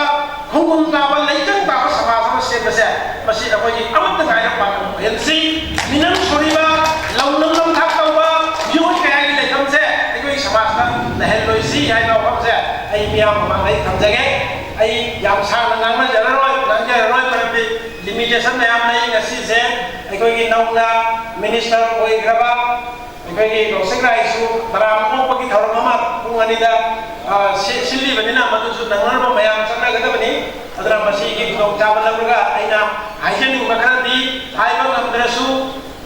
ꯈꯣꯡꯒꯨꯟ ꯇꯥꯕ, ꯂꯩꯆꯪ ꯇꯥꯕ ꯁꯃꯥꯖ ꯑꯃ ꯁꯦꯝꯕꯁꯦ, ꯃꯁꯤ ꯑꯩꯈꯣꯏꯒꯤ ꯑꯃꯠꯇ ꯉꯥꯏꯔꯕ ꯄꯥꯟꯗꯝ ꯑꯣꯏꯍꯟꯁꯤ꯫ ꯃꯤꯅꯝ ꯁꯣꯔꯤꯕ, ꯂꯧꯅꯝ ꯅꯝꯊꯥꯛ ꯇꯧꯕ ꯃꯤꯑꯣꯏ ꯀꯌꯥꯒꯤ ꯂꯩꯐꯝꯁꯦ ꯑꯩꯈꯣꯏꯒꯤ ꯁꯃꯥꯖꯇ ꯂꯩꯍꯜꯂꯣꯏꯁꯤ ꯍꯥꯏꯕ ꯋꯥꯐꯝꯁꯦ ꯑꯩ ꯃꯤꯌꯥꯝ ꯃꯃꯥꯡꯗ ꯑꯩ ꯊꯝꯖꯒꯦ꯫ ꯑꯩ ꯌꯥꯝ ꯁꯥꯡꯅ ꯉꯥꯡꯅꯖꯔꯔꯣꯏ, ꯉꯥꯡꯖꯔꯔꯣꯏ, ꯃꯔꯝꯗꯤ ꯂꯤꯃꯤꯇꯦꯁꯟ ꯃꯌꯥꯝ ꯂꯩ꯫ ꯉꯁꯤꯁꯦ ꯑꯩꯈꯣꯏꯒꯤ ꯅꯧꯅ ꯃꯤꯅꯤꯁꯇꯔ ꯑꯣꯏꯈ꯭ꯔꯕ ꯑꯩꯈꯣꯏꯒꯤ ꯒꯧꯁꯤꯛ ꯔꯥꯏꯁꯨ ꯇꯔꯥꯝꯅ ꯑꯣꯛꯄꯒꯤ ꯊꯧꯔꯝ ꯑꯃ ꯄꯨꯡ ꯑꯅꯤꯗ, ꯑ, ꯁꯤ-, ꯁꯤꯜꯂꯤꯕꯅꯤꯅ ꯃꯗꯨꯁꯨ ꯅꯪꯅꯅꯕ ꯃꯌꯥꯝ ꯆꯠꯅꯒꯗꯕꯅꯤ꯫ ꯑꯗꯨꯅ ꯃꯁꯤꯒꯤ ꯈꯨꯗꯣꯡꯆꯥꯕ ꯂꯧꯔꯒ ꯑꯩꯅ ꯍꯥꯏꯖꯅꯤꯡꯕ ꯈꯔꯗꯤ ꯍꯥꯏꯕ ꯉꯝꯗ꯭ꯔꯁꯨ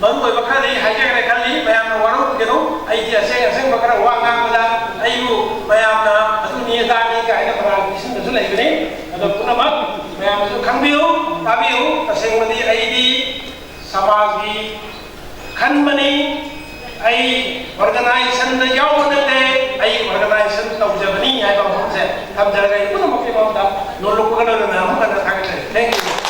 ꯃꯔꯨ ꯑꯣꯏꯕ ꯈꯔꯗꯤ ꯍꯥꯏꯖꯈ꯭ꯔꯦ ꯈꯜꯂꯤ꯫ ꯃꯌꯥꯝꯅ ꯋꯥꯔꯧꯕꯤꯒꯅꯨ, ꯑꯩꯗꯤ ꯑꯁꯦꯡ ꯑꯁꯦꯡꯕ ꯈꯔ ꯋꯥ ꯉꯥꯡꯕꯗ ꯑꯩꯕꯨ ꯃꯌꯥꯝꯅ ꯑꯗꯨꯅꯤ ꯑꯗꯥꯅꯤ ꯀꯥꯏꯅ ꯃꯔꯥꯜ ꯄꯤꯁꯤꯟꯕꯁꯨ ꯂꯩꯕꯅꯤ꯫ ꯑꯗꯣ ꯄꯨꯝꯅꯃꯛ ꯃꯌꯥꯝꯁꯨ ꯈꯪꯕꯤꯌꯨ, ꯇꯥꯕꯤꯌꯨ꯫ ꯇꯁꯦꯡꯕꯗꯤ ꯑꯩꯗꯤ ꯁꯃꯥꯖꯒꯤ ꯈꯟꯕꯅꯤ꯫ ꯑꯩ ꯑꯣꯔꯒꯅꯥꯏꯖꯦꯁꯟꯗ ꯌꯥꯎꯕ ꯅꯠꯇꯦ, ꯑꯩ ꯑꯣꯔꯒꯅꯥꯏꯖꯦꯁꯟ ꯇꯧꯖꯕꯅꯤ ꯍꯥꯏꯕ ꯋꯥꯐꯝꯁꯦ ꯊꯝꯖꯔꯒ ꯑꯩ ꯄꯨꯝꯅꯃꯛꯀꯤ ꯃꯃꯥꯡꯗ ꯅꯣꯂꯨꯛꯄꯒ ꯂꯣꯏꯅꯅ ꯑꯃꯨꯛ ꯍꯟꯅ ꯊꯥꯒꯠꯆꯔꯤ꯫ Thank you꯫